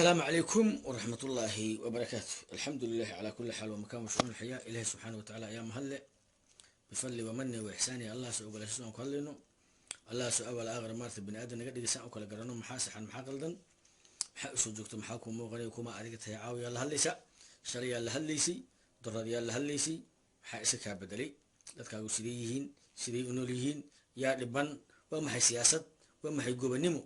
السلام عليكم ورحمة الله وبركاته. الحمد لله على كل حال ومكان وشؤون الحياة. إلهي سبحانه وتعالى يا مهلئ بفضله ومنه وإحسانه الله سأقول أساسا كلنا الله سأول آخر مارت بني آدم نقدر يسأل كل قرنه محاسح عن محاقلدن محاسو جوكت محاكم موغني وكما أريقتها عاوية الله هليسا شريا الله هليسي دراديا الله هليسي حاسكها بدلي dadkaagu sidee yihiin, sidee u nool yihiin, yaa dhiban, waa maxay siyaasad, waa maxay gobonimo,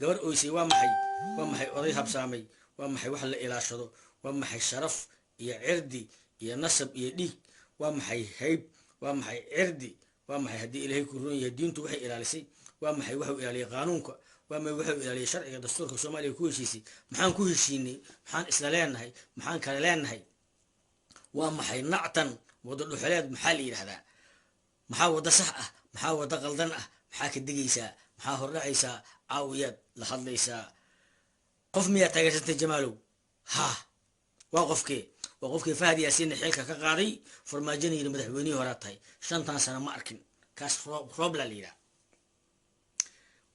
gabar oysay waa maxay, waa maxay oday habsaamay, waa maxay wax la ilaashado, waa maxay sharaf iyo cirdi iyo nasab iyo dhiig, waa maxay hayb, waa maxay cirdi, waa maxay haddii Ilaahay ku roon yahay diintu waxay ilaalisay, waa maxay wuxuu ilaaliyay qaanuunka, waa maxay wuxuu ilaaliyay sharciga dastuurka Soomaaliya ku heshiisay, maxaan ku heshiinay, maxaan isla leenahay, maxaan kale leenahay, waa maxay nactan wada dhuxuleed, maxaa la yidhaahdaa, maxaa wada sax ah, maxaa wada qaldan ah, maxaa ka digaysaa, maxaa hordhacaysaa, caawiyaad la hadlaysaa. Qof miyaa taageersantay Jamaalow? Ha, waa qofkee? Waa qofkii Fahad Yaasiinna xilka ka qaaday, farmaajona yidhi madaxweynihii horaa tahay, 5tan sano ma arkin, kaas roobla la yidhaha.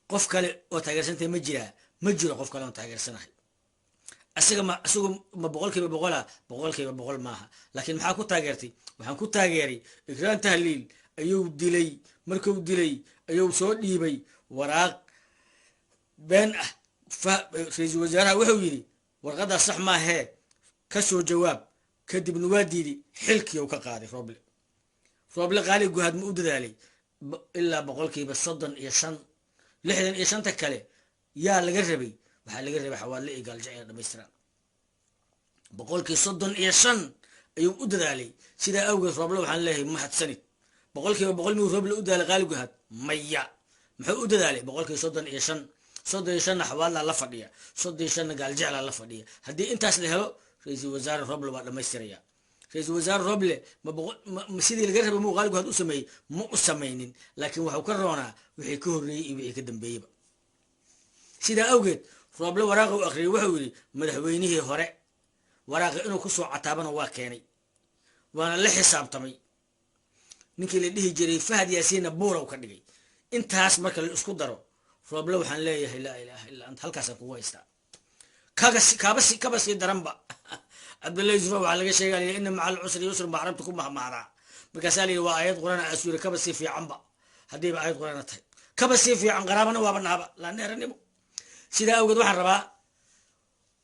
Qof kale oo taageersantay ma jiraa? Ma jiro qof kale oon taageersanahay. Isaga ma isagu ma 100%a? 100% maaha. Laakiin maxaa ku taageertay? Waxaan ku taageeray Ikraan Tahliil ayuu dilay, markuu dilay ayuu soo dhiibay waraaq been ah. Ra-iisul wasaaraha wuxuu yidhi warqaddaas sax maahee, ka soo jawaab. Kadibna waa diiday, xilkii uu ka qaaday Rooble. Rooble qaali guhaad ma u dadaalay? Ilaa 35%, 65ta kale yaa laga rabay? Waxaa laga rabay Xawaadle iyo Gaaljacel dhamaystiraan. 35% ayuu u dadaalay. Sidaa awgeed Rooble waxaan leeyahay mahadsanid. 100% miyuu Rooble u dadaalay qaali guhaad? Maya. Muxuu u dadaalay? 35%. 35na Xawaadlaa la fadhiya, 35na Gaaljeclaa la fadhiya. Haddii intaas la helo ra-iisul wasaare Rooble waa dhamaystiraya. Ra-iisul wasaare Rooble ma sidii laga rabay muu qaali guhaad u sameeyey? Ma u samaynin, laakiin waxuu ka roonaa wixii ka horreeyey iyo wixii ka dambeeyeyba. Sidaa awgeed Rooble waraaqa u akhriyey wuxuu yidhi madaxweynihii hore waraaqa inuu kusoo cataabana waa keenay, waana la xisaabtamay. Ninkii la dhihi jiray Fahad Yaasiinna buurow ka dhigay. Intaas marka la isku daro Rooble waxaan leeyahay laa ilaaha illaa anta, halkaasaan kugu haystaa. Kaba sii daranba Cabdullahi Yuusuf waxaa laga sheegaa layidhi inna maca alcusri yusrun baa carabta ku mahmahdaa. Markaasaa layidhi waa aayad quraan ah, asuuri kaba sii fiicanba haddiiba aayad quraan tahay, kaba sii fiican qaraabana waaba nahaba laaneeranimo. Sidaa awgeed waxaan rabaa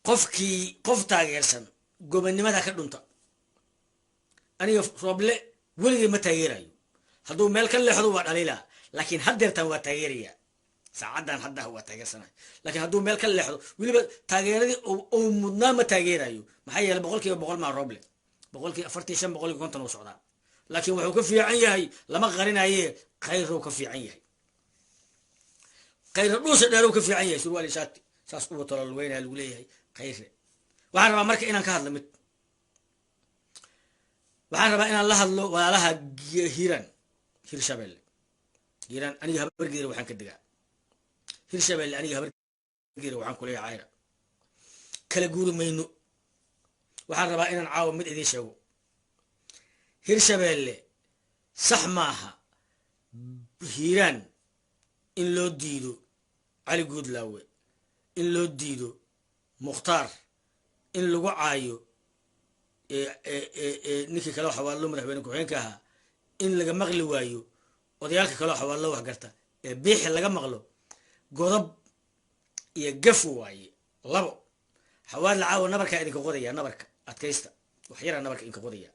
qofkii qof taageersan gobonnimada ka dhunta. Aniga Rooble weligay ma taageerayo, hadduu meel ka leexdo waa dhaliilaa, laakiin haddeertan waa taageerayaa, saacaddan haddaha waa taageersanahay. Laakiin hadduu meel ka leexdo weliba taageeradii uu mudnaa ma taageerayo. Maxaa yeelay 100% maa Rooble, 45%, 50% uu socdaa. Laakiin wuxuu ka fiican yahay lama qarinaye, khayrow ka fiican yahay, khayre dhuusa dheerow ka fiican yahay, surwaal iyo shaati saas u wato lolugeynaya lagu leeyahay khayre. Waxaan rabaa marka inaan ka hadlo mid, waxaan rabaa inaan la hadlo walaalaha Hiiraan, Hirshabelle. Hiiraan aniga Habargeera waxaan ka degaa Hirshabelle, aniga Habargeera waxaan kuleeyahay cayra kala guuri mayno. Waxaan rabaa inaan caawa mid idiin sheego. Hirshabelle sax maaha Hiiraan in loo diido Cali Guudlaawe, in loo diido Mukhtaar, in lagu caayo ninkii kaleo Xawaallo madaxweyne ku-xigeenka ahaa, in laga maqli waayo odayaalka kaleo Xawaallo wax garta ee Biixi laga maqlo, godob iyo gaf waaye. Labo, Xawaadla caawa nabarkaa idinka qodaya, nabarka adkaysta, wax yaraa nabarka idinka qodaya.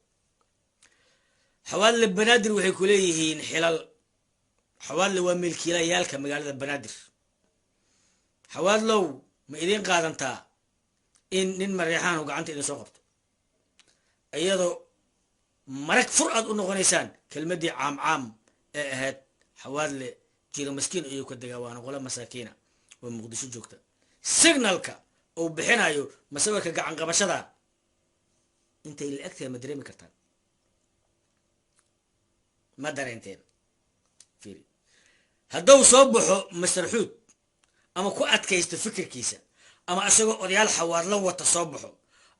Xawaadle Banaadir waxay ku leeyihiin xilal. Xawaadle waa milkiilayaalka magaalada Banaadir. Xawaadlow ma idiin qaadantaa in nin Mareexaan gacanta idin soo qabto, iyadoo marag fur aad u noqonaysaan kelmaddii caamcaam ee ahayd Xawaadle jiro maskiin ayuu ka degaa, waana qolo masaakiina oo Muqdisho joogta? Signalka uu bixinayo masawirka gacan qabashada intay la egtahay ma dareemi kartaan? Ma dareenteen? Fiiri, hadduu soo baxo Master Xuud ama ku adkaysto fikirkiisa, ama isagoo odayaal Xawaadlo wata soo baxo,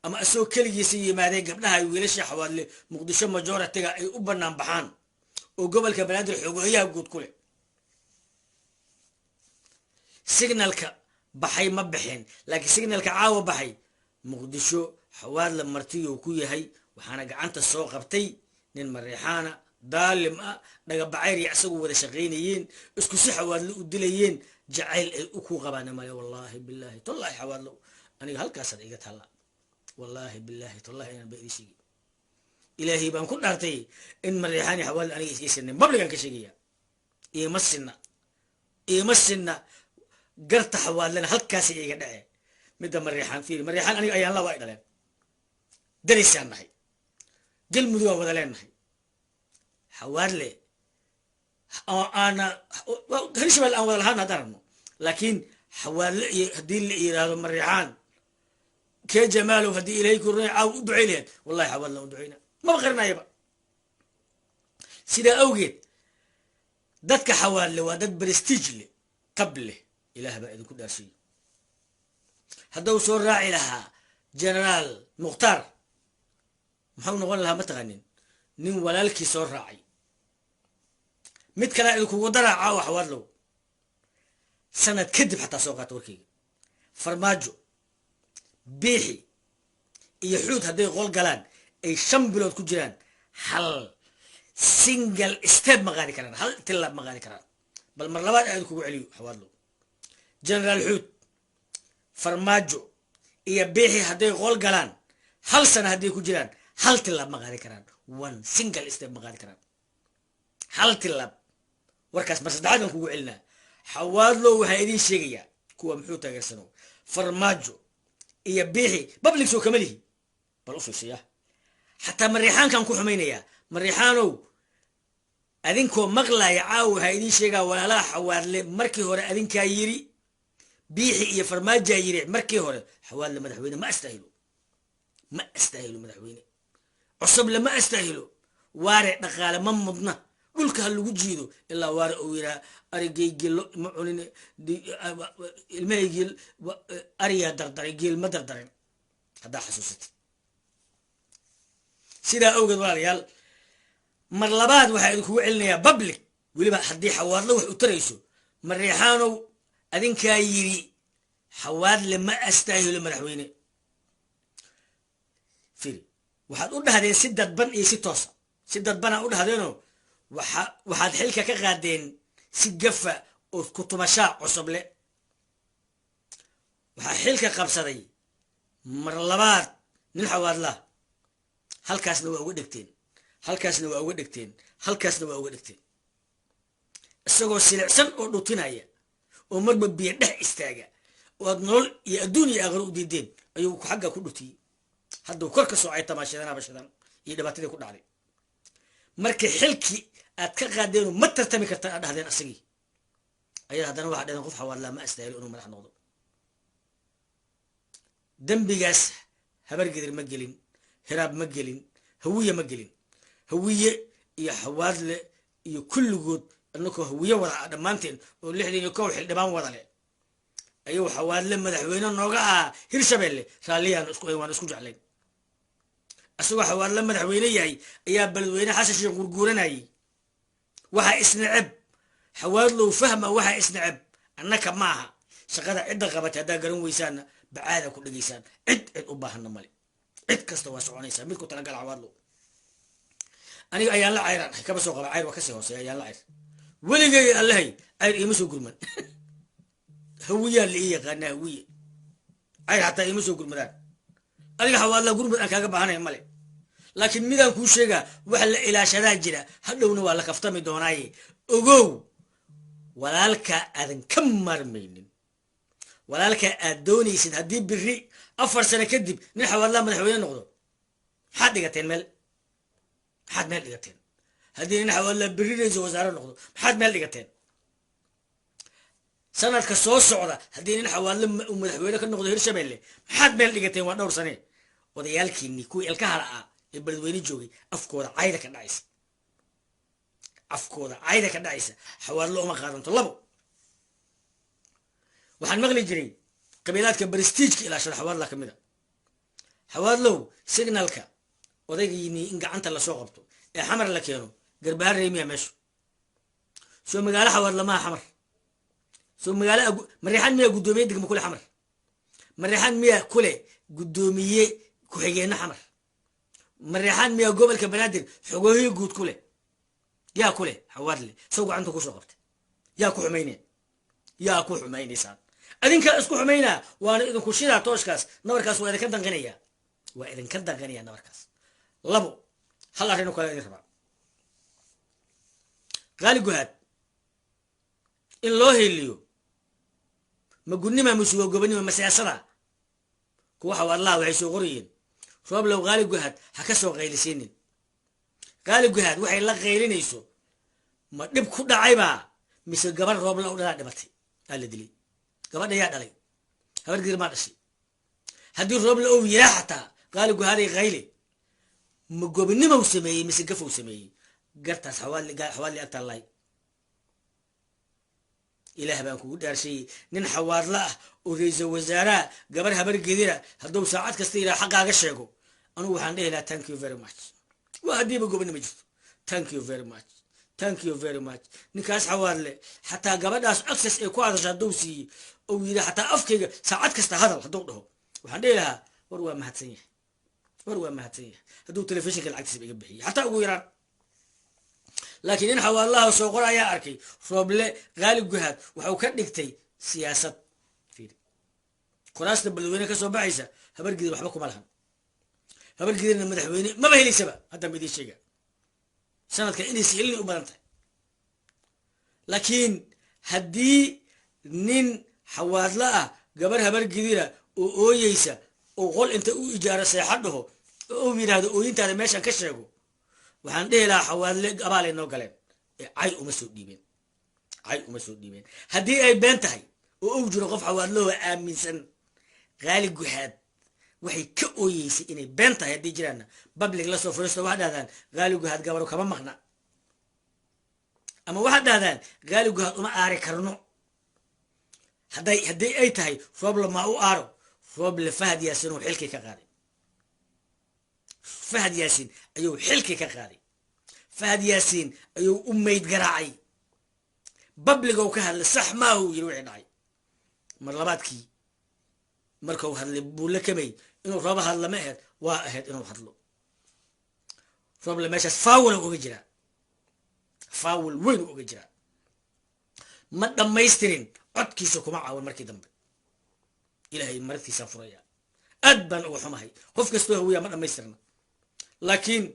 ama isagoo keligiisa yimaadeen gabdhaha ay wiilasha Xawaadle Muqdisho majoritiga ay u bannaan baxaan oo gobolka Banaadir xogooyaha guud ku leh, signalka Baxay ma bixin, laakiin signalka caawa baxay Muqdisho Xawaadle martiyuu ku yahay. Waxaana gacanta soo qabtay nin Mariixaana daalim ah, Dhagabacayr iyo isagu wada shaqaynayeen, isku si Xawaadle u dilayeen, jacayl ay ku qabaan male. Wallaahi bilaahi tollaahi, Xawaadlo aniga halkaasaad iga taalla. Wallaahi bilaahi tollaahi inaan ba idin sheegi, Ilaahay baan ku dhaartay in Mariixaan iyo Xawaadle aniga isii sinay. Babligan ka sheegaya, iima sinna, iima sinna. Garta Xawaadlena halkaasay iga dhece. Midda Mariixaan fiiri, Mariixaan aniga ayaan la waa ay dhaleen, darisaan nahay, Galmudug aan wada leenahay. Xawaadle oo aana Hirshabelle aan wada lahaan haddaan rabno, laakiin Xawaadle iyo haddii la yiraahdo Mariixaan kee Jamaalow, haddii Ilaahay ku runay caaw u ducay lahayd, wallahi Xawaadle u ducayna maba qarinayaba. Sidaa awgeed dadka Xawaadle waa dad prestige leh, qab leh. Ilaah baa idinku dhaarsiiyey, haddau soo raaci lahaa Generaal Mukhtaar muxuu noqon lahaa? Ma taqanin nin walaalkii soo raacay. Mid kalea idinkugu daraa caawa Xawaadlow, sanad kadib xataa soo qaata warkeyga. Farmaajo, Biixi iyo Xuud hadday qol galaan ay 5 bilood ku jiraan, hal single step ma qaadi karaan, hal tillaab ma qaadi karaan. Bal mar labaad aan idinkugu celiyo Xawaadlow, Generaal Xuud, Farmaajo iyo Biixi hadday qol galaan, hal sana hadday ku jiraan, hal tillaab ma qaadi karaan, one single step ma qaadi karaan, hal tillaab. Warkaas mar saddexaad baan kugu celinaa Xawaadlow. Waxaa idiin sheegayaa kuwa muxuu taageersano Farmaajo iyo Biixi, public soo kama lihi. Bal u fiirsaya, xataa Mariixaankaan ku xumaynayaa. Mariixaanow, adinkoo maqlaaya caawa waxaa idiin sheegaa, walaalaha Xawaadle markii hore adinkaa yiri, Biixi iyo Farmaajaa yiri markii hore Xawaadle madaxweyne ma astaahilo, ma astaahilo madaxweyne Cusuble, ma astaahilo Waare, dhaqaale ma mudna, dhulka ha lagu jiido ilaa Waare uu yiraa arigay gelo ma cunin, ilmahay geel ariyaa dardaray, geel ma dardarin haddaa xasuusatid. Sidaa awgeed walaalayaal, mar labaad waxaa idinkugu celinayaa public, weliba haddii Xawaadle wax u tarayso, Mariixaanow adinkaa yiri Xawaadle ma astaahilo madaxweyne. Firi, waxaad u dhahdeen si dadban iyo si toosa. Si dadbanaa u dhahdeenoo waxaad xilka ka qaadeen si gafa oo kutumashaa Cusuble. Waxaa xilka qabsaday mar labaad nin Xawaadlah. Halkaasna waa uga dhegteen, halkaasna waa uga dhegteen, halkaasna waa uga dhegteen, isagoo silicsan oo dhutinaya oo marba biyo dhex istaaga oo aad nolol iyo adduun iyo aakhiro u diideen ayuu xagga ku dhutiyey. Hadduu kor ka soocay tamaashadan habashadan iyo dhibaatadii ku dhacday markii xilkii aad ka qaadeenoo ma tartami kartaan aad dhahdeen asagii ayaa haddana waxaa dhaheen qof Xawaadlaa ma astaahilo inuu madax noqdo. Dembigaas Habargedir ma gelin, Hiraab ma gelin, Hawiye ma gelin. Hawiye iyo Xawaadle iyo kulligood annakoo Hawiye wada ah dhammaanteen oo 61 xildhibaan wada leh ayuu Xawaadle madaxweyne nooga ahaa Hirshabelle. Raalliyaan isku waan isku jeclayn. Isagoo Xawaadle madaxweyne yahay ayaa Beledweyne Xasan Sheekh gurguuranayay. Waxaa isneceb Xawaadlow fahma, waxaa isneceb annaka maaha. Shaqada cidda qabatay haddaa garan weysaanna bacaada ku dhegaysaan. Cid cid u baahanna male, cid kasta waa soconaysaa. Mid ku talagala Xawaadlow, aniga ayaan la cayraan kaba soo qaba, cayr waa kasii hooseeya. Ayaan la cayr weligay allahay cayr iima soo gurman. Hawiyaa la ii yaqaanaa, Hawiye cayr xataa iima soo gurmadaan. Adiga Xawaadla gurmad aan kaaga baahanaya male, laakiin midaan kuu sheegaa, wax la ilaashadaa jira, hadhowna waa la kaftami doonaaye. Ogow, walaalkaa aadan ka maarmaynin, walaalkaa aad doonaysid, haddii biri 4 sano kadib nin Xawaadlaa madaxweyne noqdo, maxaad dhigateen meel? Maxaad meel dhigateen haddii nin Xawaadlaa biri ra-iisul wasaare noqdo? Maxaad meel dhigateen sanadka soo socda haddii nin Xawaadle uu madaxweyne ka noqdo Hirshabelle? Maxaad meel dhigateen? Waa dhowr sane. Odayaalkiinii kuwii ilkahala ah ee Beledweyne joogay afkooda cayda ka dhacaysa, afkooda cayda ka dhacaysa, Xawaadle uma qaadanto. Labo, waxaan maqli jiray qabiilaadka prestige-ka ilaashada Xawaadla ka mid a. Xawaadlow, signalka odaygiinii in gacanta lasoo qabto ee Xamar la keeno, Garbaharey miya meeshu? Soo magaalo Xawaadla maha Xamar? Soo magaalo Mareexaan miyaa guddoomiye degmo kule Xamar? Mareexaan miyaa kule guddoomiye ku-xigeenno Xamar? Mareexaan miyaa gobolka Banaadir xogoohiye guud kule? Yaa kule Xawaadle sow gacanta kusoo qabtay. Yaa ku xumaynaya? Yaa ku xumaynaysaan? Adinkaa isku xumaynaa, waana idinku shidaa tooshkaas. Nabarkaas waa idinka danqinaya, waa idinka danqinaya nabarkaas. Labo, hal arrin oo kale idin rabaa. Qaali Guhaad in loo heliyo ma gudnima masugo gobonima ma siyaasada? Kuwa Xawaadlaha waxay soo qorayeen, Rooblow, Qaali Guhaad ha ka soo qaylisiinin. Qaali Guhaad waxay la qaylinayso ma dhib ku dhacaybaa mise gabar Roobla u dhalaa dhibatay aa la dilay? Gabadha yaa dhalay? Habar Gidir maa dhashay? Haddii Roobla ou yiraa xataa Qaali Guhaaday qayle, ma gobonimow sameeyey mise gafow sameeyey? Gartaas Xawaadli agtaallay. Ilaah baan kugu dhaarsayey, nin Xawaadla ah oo ra-iisul wasaaraha gabar Habar Gedira hadduu saacad kasta yidhaha xaqaaga sheego, anugu waxaan dhihi lahaa thank you very much. Waa haddiiba gobonimo jirto. Thank you very much, thank you very much. Ninkaas Xawaadle xataa gabadhaas access ay ku hadasho hadduu siiyey ou yidhi xataa afkayga saacad kasta hadal hadduu dhaho, waxaan dhihi lahaa war waa mahadsan yahay, war waa mahadsan yahay, hadduu telefishinka lacagtiisaba iga bixiyey xataa ugu yaraan. Laakiin nin Xawaadlaha soo qor ayaa arkay, Rooble Qaali Guhaad waxuu ka dhigtay siyaasad. Kuraasta Beledweyne ka soo baxaysa Habar Gidir waxba kuma lahan. Habar Gidirna madaxweyne maba helaysaba. Haddaan ba idiin sheega, sanadka inaysa helina u badan tahay. Laakiin haddii nin Xawaadla ah gabar Habar Gidira oo ooyeysa oo qol inta u ijaaro seexa dhaho oo u yidhaahdo ooyintaada meeshan ka sheego, waxaan dhihi lahaa Xawaadle abaalay noo galeen ee cay uma soo dhiibeen, cay uma soo dhiibeen. Haddii ay been tahay oo og jiro qof Xawaadlahoo aaminsan Qaali Guhaad waxay ka ooyeysay inay been tahay, haddii jiraanna public la soo fariisto, waxaad dhahdaan Qaali Guhaad gabaro kama maqna, ama waxaad dhahdaan Qaali Guhaad uma aari karno. Haddii ay tahay Rooble maa u aaro? Rooble Fahad Yaasin uu xilkii ka qaaday. Fahad Yaasiin ayuu xilkii ka qaaday. Fahad Yaasiin ayuu u mayd garaacay. Public-gow ka hadlay, sax maahu yiri wixii dhacay. Mar labaadkii markau hadlay Buulle Kamey inuu Rooba hadla ma ahayd? Waa ahayd inuu hadlo. Rooble meeshaas foul uga jiraa, foul weyn uga jiraa. Ma dhammaystirin codkiisa, kuma caawan markii dambe. Ilaahay maragtiisaa furaya, aad baan uga xumahay. Qof kastoo Hawiyaa ma dhammaystirna, laakiin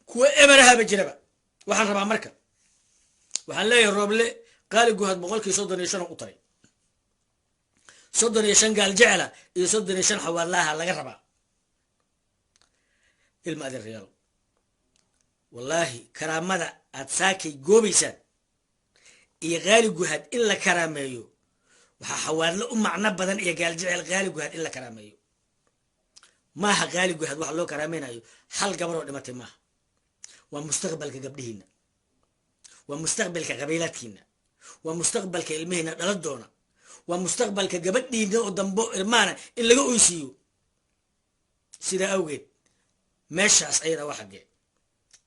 kuwa eberahaba jiraba. Waxaan rabaa marka, waxaan leeyahay Rooble Qaali Guhaad 35% u taray. 35 Gaal Jecla iyo 35 Xawaadlaha laga rabaa. Ilma adeerayaal, wallaahi karaamada aad saakay goobaysaan iyo Qaali Guhaad in la karaameeyo, waxaa Xawaadle u macno badan iyo Gaal Jecel Qaali Guhaad in la karaameeyo. Maaha Qaali Guhaad waxa loo karaameynayo hal gabaroo dhimatay maaha. Waa mustaqbalka gabdhihiina, waa mustaqbalka qabiilaadkiina, waa mustaqbalka ilmihiina dhala doona, waa mustaqbalka gabadhiina oo dambo irmaana in laga oysiiyo. Sidaa awgeed meeshaas ayada waa xaggee?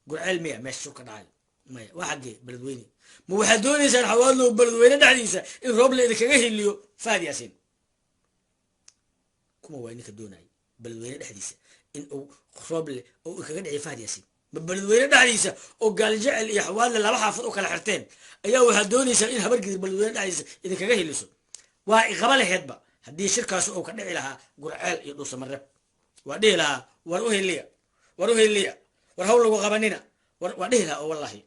Gurceel miya meesha shurka dhacayo? Maya, waa xaggee? Beledweyne. Ma waxaad doonaysaan Xawaadlow Beledweyne dhexdiisa in Rooble idinkaga hiliyo Fahad Yaasiin? Kuma waa ninka doonaya Beledweyne dhexdiisa in uu Rooble uu kaga dhiciyo Fahad Yaasiin? Ma Beledweyne dhexdiisa oo Gaaljecel iyo Xawaadle laba xaafad u kala xirteen ayaa waxaad doonaysaan in Habargidir Beledweyne dhexdiisa idinkaga hiliso? Waa iqaba laheedba haddii shirkaas uu ka dhici lahaa Gurceel iyo Dhuusamareeb, waa dhihi lahaa war u hiliya, war u hiliya, war hawl lagu qabanina. War waa dhihi lahaa oo wallahi,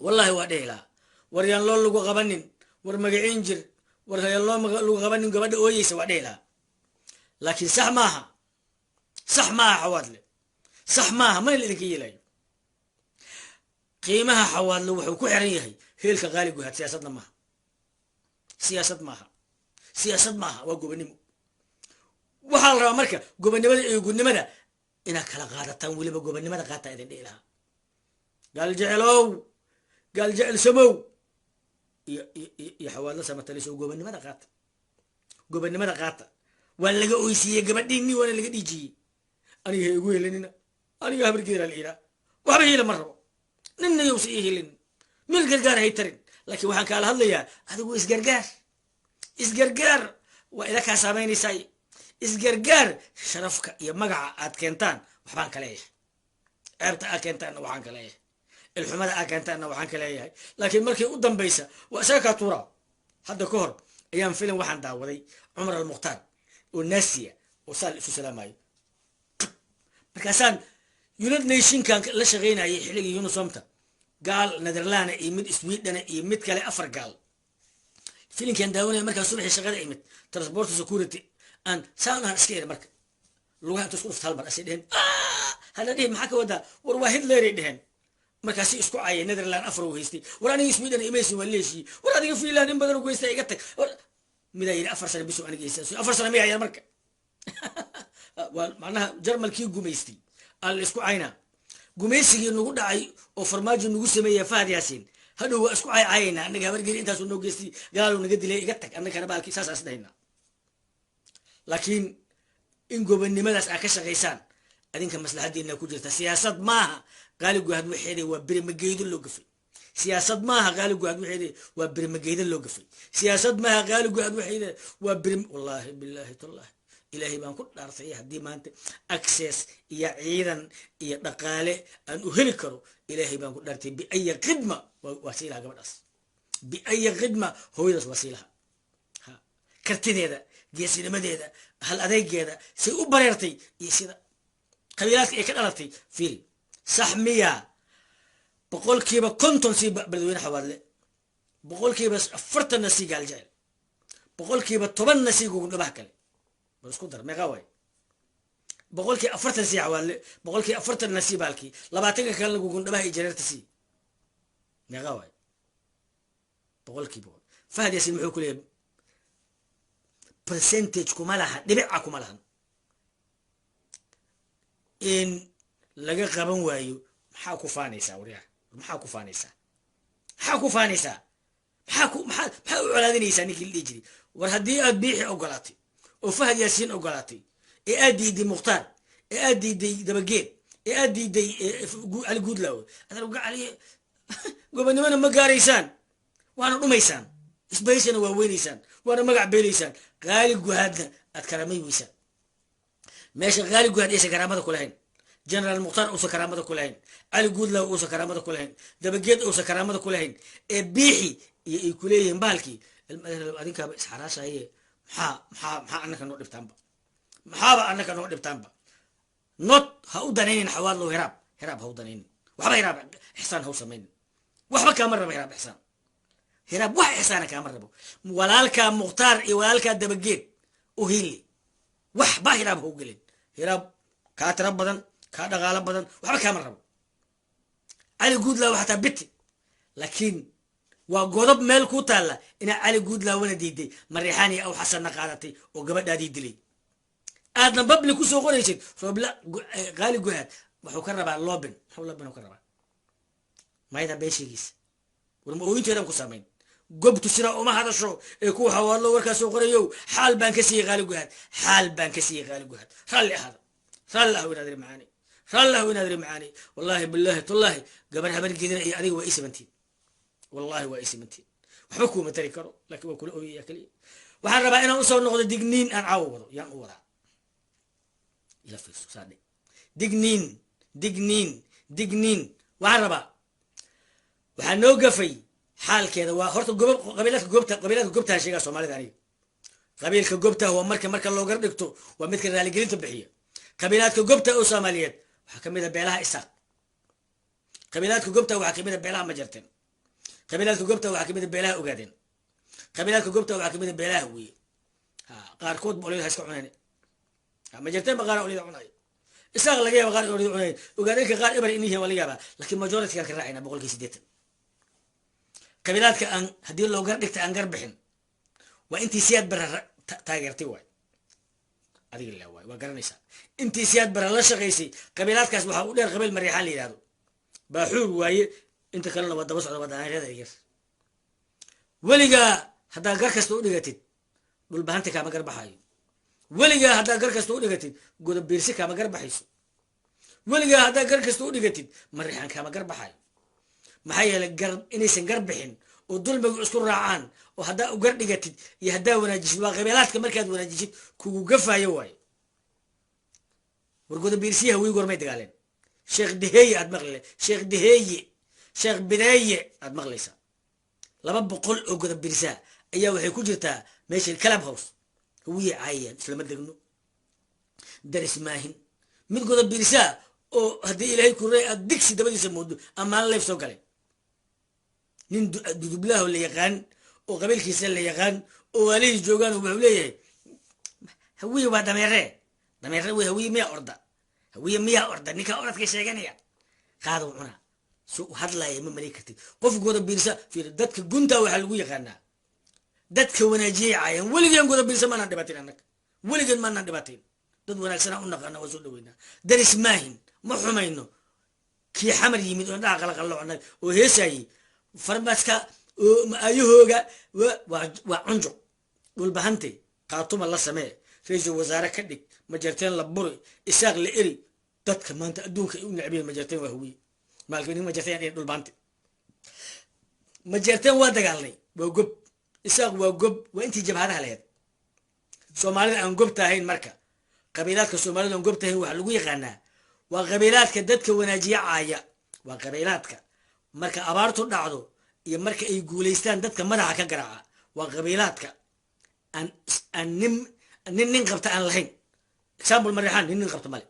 wallahi waa dhihi lahaa war yaan loo lagu qabanin, war magaciin jir, war yaan loo lagu qabanin gabadha ooyeysa, waa dhihi lahaa. Laakiin sax maaha, sax maaha Xawaadle, sax maaha, mana la idinka yeelayo. Qiimaha Xawaadle wuxuu ku xiran yahay heelka Qaali Guhaad. Siyaasadna maaha, siyaasad maaha, siyaasad maaha, waa gobonimo. Waxaa la rabaa marka gobonimada iyo gudnimada inaad kala qaadataan, weliba gobonimada qaataa idin dhihi lahaa. Gaal Jecelow, Gaal Jecel samow iyo iyo Xawaadlo samatalisow, gobonimada qaata, gobonimada qaata. Waa laga oysiiyey gabadhiinii, waana laga dhiijiyey. Aniga ha igu helinina, aniga Habargeeraa la iraa, waxba hiila ma rabo. Ninna yowsa ii helin, meel gargaar hay tarin. Laakiin waxaan kaala hadlayaa adigu isgargaar, isgargaar waa ila kaa saamaynaysaa. Isgargaar sharafka iyo magaca aad keentaan waxbaan ka leeyahay, ceebta aad keentaanna waxaan ka leeyahay, ilxumada aad keentaanna waxaan ka leeyahay. Laakiin markii u dambaysa waa isaga kaa tuuraa. Hadda ka hor ayaan filim waxaan daawaday Cumar Almukhtaar oo naasiya oo saal isu salaamayo. Markaasaan United Nationkan la shaqaynayay xilligii UNOSOMta, gaal Netherlanda iyo mid Swedena iyo mid kale, 4 gaal filinkan daawanaya. Markaa subaxii shaqada imid, transport security aan saan aan iska iri, marka lugaha inta isku dhufta hal mar asay dheheen, hada dhihin maxaa ka wadaa? War waa Hitleray dheheen. Markaasi isku caayay Netherland 4 uu haystay, war aniga Sweden imaysin waa leeshii, war adiga Finland in badan ku haystay iga tag. War midaa yidhi 4 sano bisu aniga haystaa, 4 sano miyaa yar? Marka waa macnaha Jarmalkii gumaystay aan la isku caynaa, gumaysigii nagu dhacay oo Farmaajo nagu sameeya Fahad Yaasiin hadhow waa isku caycayaynaa. Annaga Habargeli intaasuu noo geystay, gaaluu naga dilay, iga tag annagana baalkii saas dhahaynaa. Laakiin in gobonnimadaas aad ka shaqaysaan adinka maslaxadiina ku jirta. Siyaasad maaha Qaali Guhad waxeeda, waa berimageydo loo gafay. Siyaasad maaha Qaali Guhad waxeeda, waa berimageydo loo gafay. Siyaasad maaha Qaali Guhad waxeeda, waa berim. Wallaahi bilaahi tallaahi, Ilaahay baan ku dhaartay, haddii maanta access iyo ciidan iyo dhaqaale aan u heli karo, Ilaahay baan ku dhaartay, biaya khidma waa sii lahaa gabadhaas, biaya khidma hooyadaas waa sii lahaa. Kartideeda, geesinimadeeda, hal adeygeeda, say u bareertay iyo sida qabiilaadka ay ka dhalatay fiiri. Sax miya 50% sii Beledweyne Xawaadle, 40%na sii Gaaljecel, 10%na sii Gugundhabaha kale? Bal isku dar, meeqa waay? 40% sii Xawaadle, 40%na sii baalkii, 20ka kalena Gugundhabaha iyo Jareerta sii, meeqa waay? 100%. Fahad Yaasiin muxuu ku leeyahay? Percentage kuma laha, dhibica kuma lahan. In laga qaban waayo maxaa ku faanaysaa? Waryaa, maxaa ku faanaysaa? Maxaa ku faanaysaa? Maxaa ku maxaa maxaa u colaadinaysaa ninkii la dhihi jiray? War haddii aad Biixi ogolaatay oo Fahad Yaasiin ogolaatay ee aad diiday Mukhtaar ee aad diiday Dabageed ee aad diiday Cali Guudlaawe, cali gobonnimona ma gaaraysaan, waana dhumaysaan, isbaysana waa weynaysaan, waana magac beelaysaan, Qaali Guhaadna aad karaamay weysaan. Meesha Qaali Guhaad aysan karaamada ku lahayn, Generaal Mukhtaar uusan karaamada ku lahayn, Cali Guudlaawe uusan karaamada ku lahayn, Dabageed uusan karaamada ku lahayn, ee Biixi iyo ay kuleeyihiin bahalkii, adinkaaba isxaraashaye, maxaa maxaa maxaa annaka noo dhibtaanba? Maxaaba annaka noo dhibtaanba? Not ha u danaynin Xawaadlow, Hiraab, Hiraab ha u danaynin waxba, Hiraab ixsaan ha u samaynin, waxba kaama rabo Hiraab ixsaan, Hiraab wax ixsaana kaama rabo. Walaalkaa Mukhtaar iyo walaalkaa Dabageed u hili, waxba Hiraab ha u gelin. Hiraab kaa tiro badan, kaa dhaqaalo badan, waxba kaama rabo. Cali Guudlaawe xataa biti, laakiin waa godob meel ku taalla inaa Cali Guudlaawana diiday, Mariixaan iyo Aw Xasanna qaadatay oo gabadhaadii dilay, aadna babli kusoo qoraysid. Roobla Qaali Guhaad wuxuu ka rabaa lobin, muxuu lobin ka rabaa? Mayda been sheegiisa, war ma ooyinteedan ku samayn? Gobtu sidaa uma hadasho ee kuwa Xawaadlo warkaa soo qorayow, xaal baan ka siiyey Qaali Guhaad, xaal baan ka siiyey Qaali Guhaad. Raalli ahaada, raalli ah inaad iri macaani, raalli ah inaad iri macaani. Wallaahi bilaahi tullaahi, gabar Habargedina iyo adiga waa ii simantiin, wallahi waa ii simantiin. Waxba kuuma tari karo, laakiin waa kula ooyaya keliya. Waxaan rabaa inaan usoo noqdo digniin aan caawa wado, yaan u wadaa, ila fiirso saadhe. Digniin, digniin, digniin waxaan rabaa. Waxaa noo gafay xaalkeeda waa horta gob qabiilaadka gobta, qabiilaadka gobtaha sheegaa Soomaalida. Aniga qabiilka gobtaha waa marka loogar dhigto waa midka raaligelinta bixiya. Qabiilaadka gobta oo Soomaaliyeed waxaa kamid a beelaha Isaaq, qabiilaadka gobta waxaa kamid a beelaha Majarteen, qabiilaadka gobta waxaa kamid a beelaha Ogaadeen, qabiilaadka gobta waxaa kamid a beelaha Hawiye. Qaarkood ba olyada ha iska cuneen, Majarteen ba qaar olyada cunayo, Isaaq laga yaaba qaar olyada cunayo, Ogaadeenka qaar eber in yihiin waa laga yaabaa, laakiin majority-gaan ka raacayna 80%. Qabiilaadka aan haddii loo gar dhigta aan gar bixin waa intii Siyaad Barre taageertay waay, adiga la waay, waa garanaysaa intii Siyaad Barre la shaqaysay. Qabiilaadkaas waxaa u dheer qabiil Mariixaan la yidhahdo, Baaxuur waaye, inta kalena waa daba socda, waa daaniyada yar. Weligaa haddaa gar kasta u dhigatid Dhulbahanta kaama garbaxayo, weligaa haddaa gar kasta u dhigatid Godobiirsi kaama garbaxayso, weligaa haddaa gar kasta u dhigatid Mariixaan kaama garbaxayo. Maxaa yeelay gar inaysan gar bixin Oo dulmiga isku raacaan, oo haddaa ugar dhigatid iyo haddaa wanaajisid, waa qabiilaadka markaad wanaajisid kugu gafayo waaye. War Godabiirsiya Hawiye gormay dagaaleen? Sheekh Deheeye aad maqli, Sheekh Deheeye, Sheekh Bideeye aad maqlaysaa. 200 oo Godabiirsaa ayaa waxay ku jirtaa meesha Club House, Hawiye caayayaan. Islama degno, daris maahin. Mid Godabiirsaa oo haddii Ilaahay kuray aad digsi dabadiisa moodo amaan leef soo galay, nin dudublaho la yaqaan oo qabiilkiisa la yaqaan oo waalihiis joogaan, wuxuu leeyahay Hawiye waa dameere, dameere wey. Hawiye miyaa orda? Hawiye miyaa orda? Ninkaa oradka sheeganaya qaadaw cunaa so u hadlaaya, ma malay kartid qof Godabiirsa. Fiir, dadka guntaa waxaa lagu yaqaanaa dadka wanaajiyay caayaan. Weligeen Godabiirsa maanaan dhibaatain annaga, weligeen maanaan dhibaatain. Dad wanaagsanaa u naqaana, waa soo dhaweynaa, daris maahin, ma xumayno. Kii Xamar yimid oo indhaha qalaqalloocnay oo heesaayey farmaska aayahooga waa cunjuq. Dhulbahante Qaatuma la samee, ra-iisul wasaare ka dhig, Majarteen la buri, Isaaq la eri. Dadka maanta adduunka ay u necbiyen Majarteen waa Hawiye. Maalka nin Majarteen iyo Dhulbahante, Majarteen waa dagaalnay, waa gob. Isaaq waa gob, waa intii jabhadaha lahayd. Soomaalida aan gobta ahayn, marka qabiilaadka Soomaalida aan gobta ahayn waxaa lagu yaqaanaa waa qabiilaadka dadka wanaajiya caaya, waa qabiilaadka marka abaartu dhacdo iyo marka ay guulaystaan dadka madaxa ka garaaca, waa qabiilaadka aan nin qabta aan lahayn. Example, Marixaan nin nin qabta male,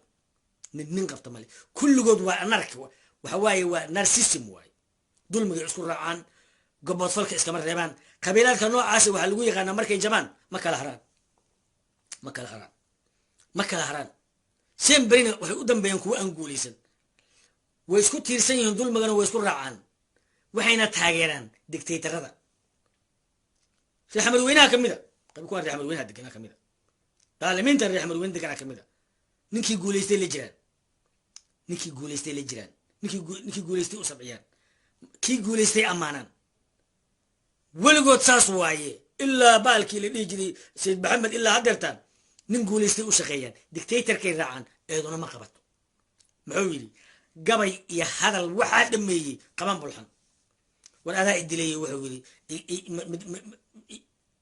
nin nin qabta male. Kulligood waa nark, waxa waaye waa narcissism waaye. Dulmigay isku raacaan, goboodfalka iskama reebaan. Qabiilaadka noocaasa waxaa lagu yaqaanaa markay jabaan ma kala haraan, ma kala haraan, ma kala haraan. Semberina waxay u dambeeyaan kuwa aan guulaysan. Way isku tiirsan yihiin, dulmigana way isku raacaan, waxayna taageeraan dictatorada. Reer Xamadweynaha ka mida, kuwaan reer Xamadweynaha deganaa ka mida, daalimiinta reer Xamadweyne deganaa ka mida. Ninkii guulaystay la jiraan, ninkii guulaystay la jiraan, ninkii guulaystay u sabciyaan, kii guulaystay ammaanaan. Weligood saas waaye, ilaa baalkii la dhihi jiray Sayid Maxamed ilaa haddeertaan nin guulaystay u shaqeeyaan, dictatorkay raacaan, eeduna ma qabato. Muxuu yidhi? Gabay iyo hadal waxaa dhameeyey Qaban Bulxan. War adaa idilayey, wuxuu yidhi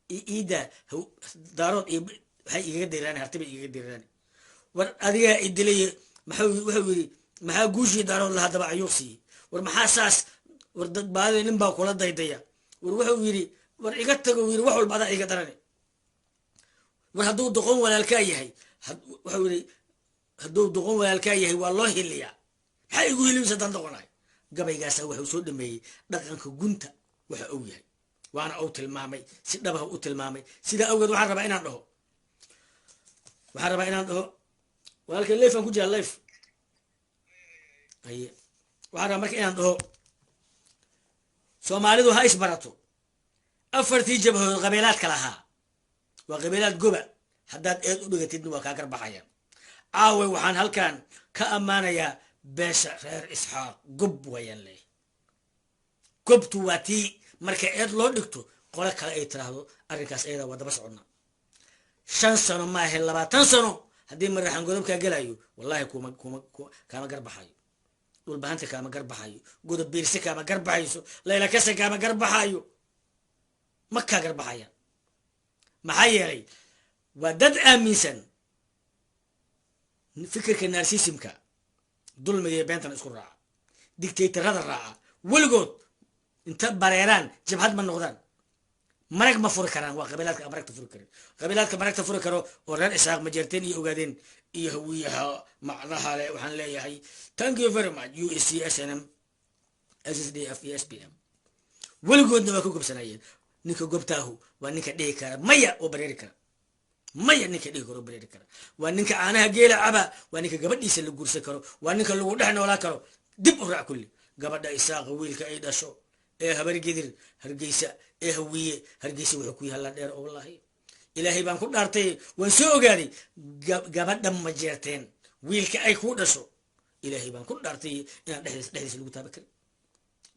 iida Daarood iyo waxay igaga diraan, Hartibay igaga diraan. War adigaa idilaye, maxuu wuxuu yidhi? Maxaa guushii Daarood lahaa daba ayuuq siiyey? War maxaa saas? War dad baadida nin baa kula daydaya. War wuxuu yidhi, war iga tago, yidhi wax walba adaa iga darane. War hadduu doqon walaalkaa yahay, wuxuu yidhi hadduu doqon walaalkaa yahay waa loo hiliyaa, maxaa igu hilibisa haddaan doqonahay? Gabaygaasa wuxuu soo dhameeyey dhaqanka gunta waxa uu yahay, waana uu tilmaamay, si dhabaha u tilmaamay. Sidaa awgeed waxaan rabaa inaan dhaho walaalka live aan ku jiraa live haye. Waxaan rabaa marka inaan dhaho Soomaalidu ha isbarato. Afartii jabhadood qabiilaadka lahaa waa qabiilaad goba, haddaad eed u dhigatidna waa kaa garbaxayaan. Caaway waxaan halkan ka ammaanayaa beesha reer Isxaaq. Gob wayaan leeyahay. Gobtu waa tii marka eed loo dhigto qole kale ay tiraahdo arrinkaas ayada waa daba soconnaa. 5 sano maahe, 20 sano haddii Maraxan godobkaa gelayo, wallahi kuma kuma kaama garbaxayo, Dhulbahanta kaama garbaxayo, Godob Biirse kaama garbaxayso, Layla Kase kaama garbaxayo, ma kaa garbaxayaan. Maxaa yeelay waa dad aaminsan fikirka narcissismka, dulmiga iyo beentana isku raaca, dictatorada raaca. Weligood inta bareeraan jabhad ma noqdaan, marag ma furi karaan. Waa qabiilaadka aan maragta furi karin. Qabiilaadka maragta furi karo oo reer Isaaq, Majeerteen iyo Ogaadeen iyo Hawiyaha macnaha le, waxaan leeyahay thank you very much. USC, SNM, SSDF iyo SPM weligoodna waa ku gobsanayeen. Ninka gobtaahu waa ninka dhihi kara maya oo bareeri kara maya. Ninka dhihi karo oo bareeri kara waa ninka caanaha geela caba, waa ninka gabadhiisa la guursan karo, waa ninka lagu dhex noolaa karo. Dib u raac kulli gabadha Isaaqa wiilka ay dhasho ee Habargedir Hargeysa ee Hawiye Hargeysa wuxuu ku yahay la dheer oo wallahi Ilaahay baan ku dhaartay, waan soo ogaaday. Gabadha Majeerteen wiilka ay ku dhasho, Ilaahay baan ku dhaartay inaan dhexdiisa lagu taaba karin,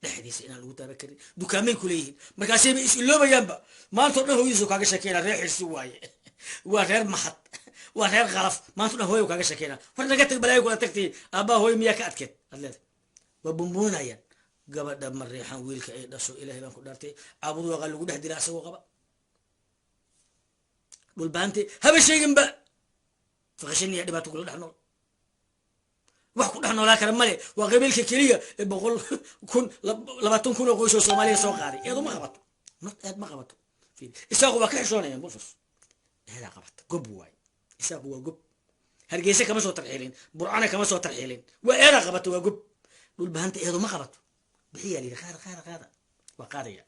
dhexdiisa inaan lagu taaba karin. Dukaamay ku leeyihiin, markaasayba is iloobayaanba. Maantao dhan hooyadiisu kaaga sheekeyna, reer Xirsi waaye, waa reer Maxad, waa reer Qalaf. Maanta o dhan hooyo kaaga sheekeyna. War naga tag, balaayo kula tagtay. Aabbaa hooyo miyaa ka adkeed? Ad leedahay waa bumbuunayaan. Gabadha Mareexan wiilka ay dhasho, Ilaahay baan ku dhaartay, Caabudwaaqa lagu dhex dilaa asagoo qaba. Dhulbaante haba sheeginba, faqashaniya dhibaato kula dhex nool, wax ku dhex noolaa kara male. Waa qabiilka keliya ee 100,000, 20,000 oo qoys oo Soomaaliya soo qaaday. Eedu ma qabato, not eed ma qabato. Isaaqu waa ka xishoonayaan bulfas, eedaa qabata. Gob waay Isaaqu, waa gob. Hargeysa kama soo tarxiilin, Burcana kama soo tarxiilin, waa eedaa qabata, waa gob. Dhulbahanta eedu ma qabato. Bixiyaa layidhi, qaada, qaada, qaada, waa qaadaya.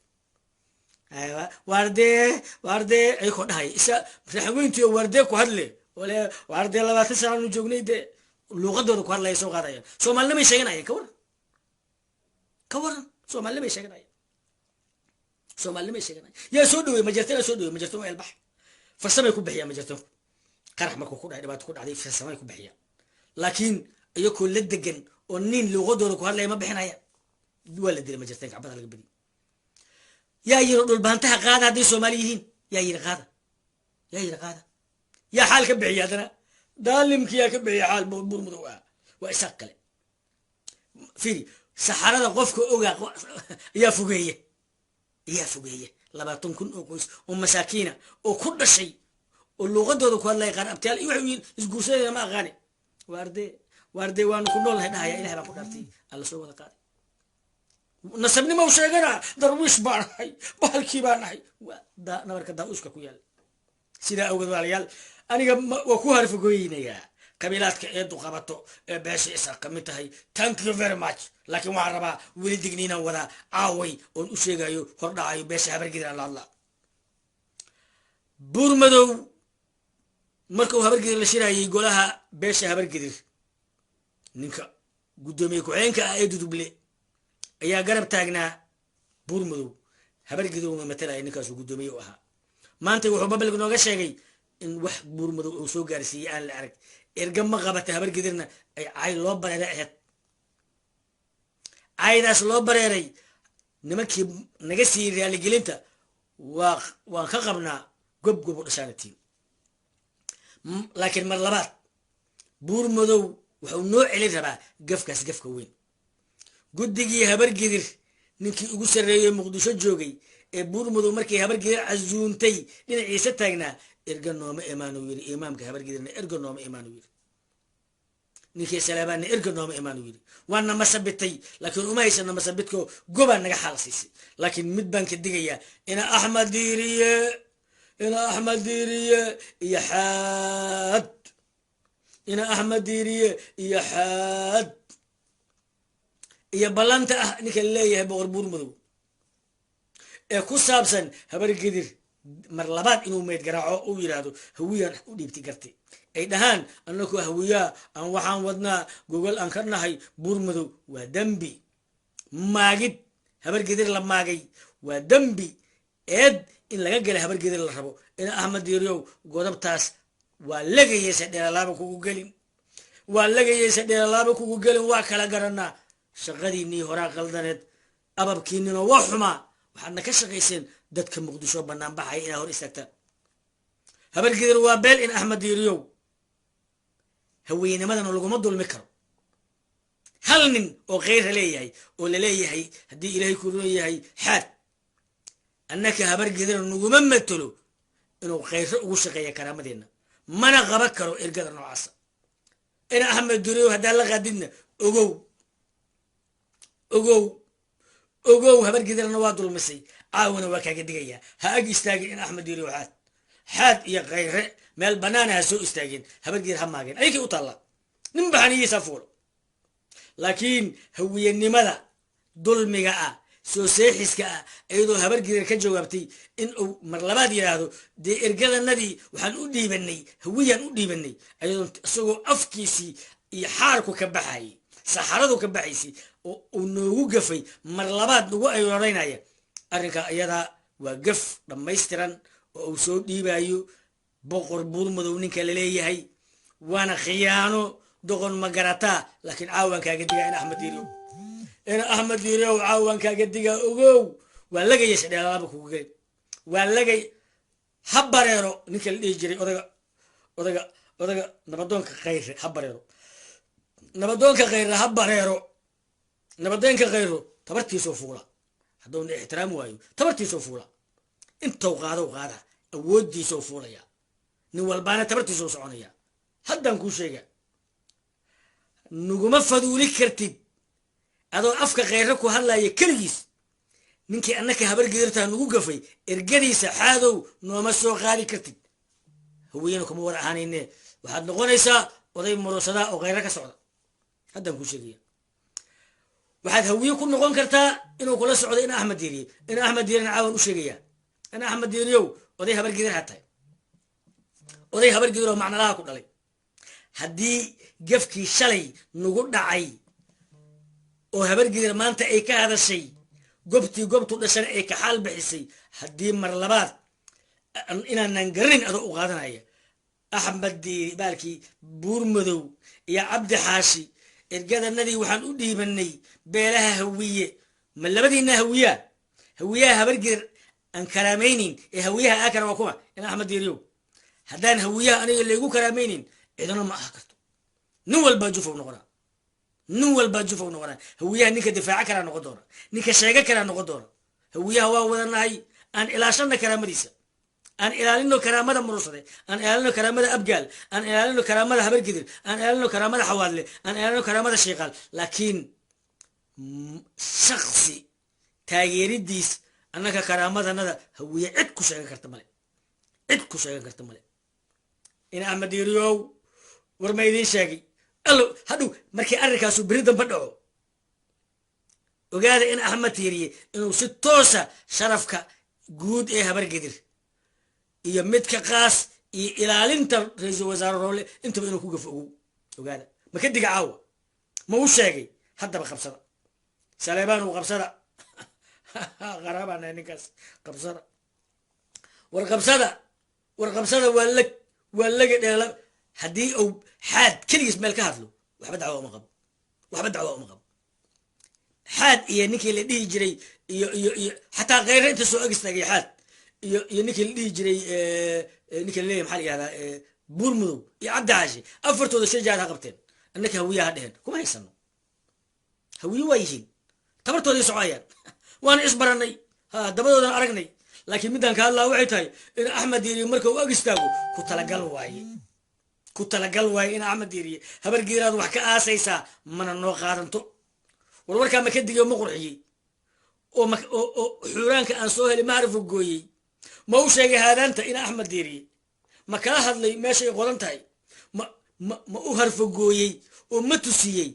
Waardee, waardee ayakoo dhahaya isa raxweyntiyo, waardee ku hadle ole, waardee 20 sanaanu joognay, dee luuqadooda ku hadlaya soo qaadayaan. Soomaalinimay sheeganayaan, ka waran, ka waran, Soomaalinimay sheeganayaan, Soomaalinimay sheeganayaan. Yaa soo dhawey? Majartana soo dhawey. Majartan waa elbax, farsamay ku bixiyaan. Majartanku qarax markuu ku dhacay, dhibaato ku dhacday, farsamay ku bixiyaan, laakiin iyakoo la degan oo nin luuqadooda ku hadlaya ma bixinayaan. Waa la dilay Majartanka, cabada laga badiy. Yaa yiri dhulbaantaha qaada hadday Soomaali yihiin? Yaa yiri qaada? Yaa yiri qaada? Yaa xaal ka bixiya? Haddana daalimki yaa ka bixiya xaal Buurmadow ah? Waa Isaaq kale. Fiiri, saxarada qofka ogaa ayaa fogeeye, ayaa fogeeye. 20,000 oo qoys oo masaakiina oo ku dhashay oo luuqadooda ku hadlaya, qaar abtiyaal iyo waxay yihiin isguursanayna ma aqaani, waardee, waardee waanu ku noolnahay dhahaya, Ilahay baan ku dhaartay, Alla soo wada qaaday. Nasabnimo sheegana, Darwiish baan ahay, bahalkii baan ahay, nabarka daa-uuska ku yaal. Sidaa awgeed, walaalayaal, aniga waa ku harfagoynayaa qabiilaadka eedu qabato ee beesha Isaaq ka mid tahay. Thank you very much. Laakiin waxaan rabaa weli digniinaan wadaa caaway oon u sheegayo, hordhacayo beesha Habargidir aan la hadlaa. Buurmadow marka uu Habargidir la shirayay, golaha beesha Habargidir, ninka guddoomiye ku-xigeenka ah ee Duduble ayaa garab taagnaa Buurmadow. Habargidir uma matalaya, ninkaasuu guddoomiye u ahaa. Maanta wuxuu public nooga sheegay in wax Buurmadow uu soo gaarsiiyey aan la arag, erga ma qabata Habargidirna ay cay loo bareeray ahayd. Caydaas loo bareeray nimankii naga siiyey raaligelinta waa waan ka qabnaa, gob gob u dhashaanatiin. Laakiin mar labaad Buurmadow wuxuu noo celin rabaa gafkaas, gafka weyn. Guddigii Habargidir ninkii ugu sarreeyey Muqdisho joogay ee Buurmadow markii Habargidir casuuntay dhinaciisa taagnaa, erga nooma imaanuu yiri. Imaamka Habargidirna erga nooma imaanuu yiri, ninkii Salaabaanna erga nooma imaanuu yiri. Waa nama sabitay, laakiin uma haysana masabidko, gobaa naga xaal siisay. Laakiin mid baan ka digayaa: ina Axmed Diiriye, ina Axmed Diiriye iyo Xaad, ina Axmed Diiriye iyo Xaad iyo ballanta ah ninka leeyahay Boqor Buurmadow ee ku saabsan Habargidir mar labaad inuu meyd garaaco, uu yidhaahdo Hawiyaan u dhiibti gartay, ay dhahaan anakoo Hawiyaa aan waxaan wadnaa gogol aan ka nahay Buurmadow, waa dembi. Maagid Habargidir la maagay waa dembi, eed in laga galay Habargidir la rabo. Ina Axmed Diiriyow, godobtaas waa lagayeysa dheeralaaba kugu gelin, waa lagayeysa dheeralaaba kugu gelin. Waa kala garanaa shaqadiinii horaa qaldaneed, ababkiinina waa xumaa. Waxaadna ka shaqayseen dadka Muqdisho bannaan baxaya inaa hor istaagtaan. Habargidir waa beel. In Axmed Diiriyow, haweennimadana laguma dulmi karo. Hal nin oo kheyra leeyahay oo laleeyahay haddii Ilaahay ku ron yahay Xaad, annaka Habargidira naguma matelo inuu kheyro ugu shaqeeya karaamadeenna, mana qaban karo ergada noocaasa. Ina Axmed Diiriyow, haddaan la qaadidna ogow, ogow, ogow, Habargidirna waa dulmisay. Caawana waa kaaga digayaa, ha ag istaagin in Axmed Diiriyow. Xaad, Xaad iyo Khayre meel banaana ha soo istaageen, Habargidir ha maageen, ayakay u taallaa, nin baxaniyiisa fuulo. Laakiin hawiyenimada dulmiga ah, soo seexiska ah, iyadoo Habargidir ka jawaabtay, in uu mar labaad yidhaahdo dee ergadanadii waxaan u dhiibanay Hawiyaan u dhiibanay, ayadoo isagoo afkiisii iyo xaarku ka baxayay, saxaradu ka baxaysay oo uu noogu gafay, mar labaad nagu ayroraynaya arrinka iyadaa, waa gaf dhammaystiran oo uu soo dhiibayo Boqor Buurmadow ninka laleeyahay, waana khiyaano doqon ma garataa. Laakiin caawaan kaaga digaa, in Axmed Diiriyow, in Axmed Diiriyow, caawaan kaaga digaa, ogow, waa lagayasha dheelaaba kugu gelin, waa lagay. Ha bareero ninka la dhihi jiray odaga, odaga, odaga nabadoonka Khayre, ha bareero nabadoonka Khayre, ha bareero nabadoonka Khayro. Tabartiisoo fuula hadduuna ixtiraami waayo, tabartiisoo fuula, intou qaado qaada, awooddiisoo fuulaya. Nin walbaana tabartiisoo soconaya. Haddaan kuu sheega, nuguma faduuli kartid adoo afka Kheyre ku hadlaya keligiis. Ninkii annaka Habargedirtaa nugu gafay ergadiisa, Xaadow, nooma soo qaadi kartid. Hawiyana kuma war ahaanayne, waxaad noqonaysaa oday murusadaa oo Kheyre ka socda. Haddaan kuu sheegaya, waxaad hawiye ku noqon kartaa inuu kula socdo in Axmed Diiriye. In Axmed Diiriyana caawan u sheegaya, in Axmed Diiriyow, oday Habargedir ha tahay, oday Habargedir oo macnalaha ku dhalay. Haddii gafkii shalay nagu dhacay oo Habargedir maanta ay ka hadashay, gobtii gobtu dhashana ay ka xaal bixisay, haddii mar labaad inaanan garanin adoo u qaadanaya Axmed Diiri baalkii Buurmadow iyo Cabdi Xaashi, ergadanadii waxaan u dhiibanay beelaha Hawiye. Ma labadiina Hawiyaa, Hawiyaha Habargedir aan karaamaynin ee Hawiyaha aakana waa kuma? In Axmed Diiriyow, haddaan Hawiyaha aniga laygu karaamaynin, cidina ma aha karto. Nin walbaa jufow noqonaa, nin walbaa jufow noqonaa. Hawiyaha ninka difaaca karaa noqon doona, ninka sheega karaa noqon doona. Hawiyaha waa wadanahay, aan ilaashana karaamadiisa, aan ilaalino karaamada Murursade, aan ilaalino karaamada Abgaal, aan ilaalino karaamada Habargidir, aan ilaalino karaamada Xawaadle, aan ilaalino karaamada Shiiqaal. Laakiin shaksi taageeridiis annaka karaamadanada Hawiye cid ku sheegan karta male, cid ku sheegan karta male. In Axmed Diiriyow, war ma idiin sheegay? Allo, hadhow markii arrinkaasu beri damba dhaco, ogaada in Axmed Tiiriye inuu si toosa sharafka guud ee Habargedir iyo midka qaas iyo ilaalinta ra-iisul wasaare Roole intaba inuu ku gafo. Ogow, ogaada. Ma ka diga caawa? Ma u sheegay? Haddaba qabsada, Saleebaan uu qabsada, qaraabana ninkaas qabsada. War qabsada, war qabsada, waa lag, waa laga dheela. Haddii uu Xaad keligiis meel ka hadlo, waxba dacwa uma qabo, waxba dacwa uma qabo. Xaad iyo ninkii la dhihi jiray iyo xataa Kheyre inta soo ag istaagay, Xaad iyo ninkii la dhihi jiray, ninkii la leeyahy maxaa la yihahdaa, Buurmudow iyo Cabdi Xaashi, afartooda shay jaad ha qabteen, annaka Hawiyaha ha dheheen, kuma haysano. Hawiye waa yihiin, tabartooday socoayaan, waana isbaranay, ha dabadoodan aragnay. Laakiin middaan ka hadlaa waxay tahay in Axmed Diiriye marka uu ag istaago, ku talagal waaye, ku talagal waaye. In Axmed Diiriye, Habargeeraad wax ka aasaysaa, mana noo qaadanto. War warkaa ma ka digay? Ma qurxiyey oo xuuraanka aan soo helay ma harfu gooyey? Ma u sheegay haadaanta in Axmed Diiriye? Ma kala hadlay meeshay qodan tahay? Ma u harfagooyey oo ma tusiyey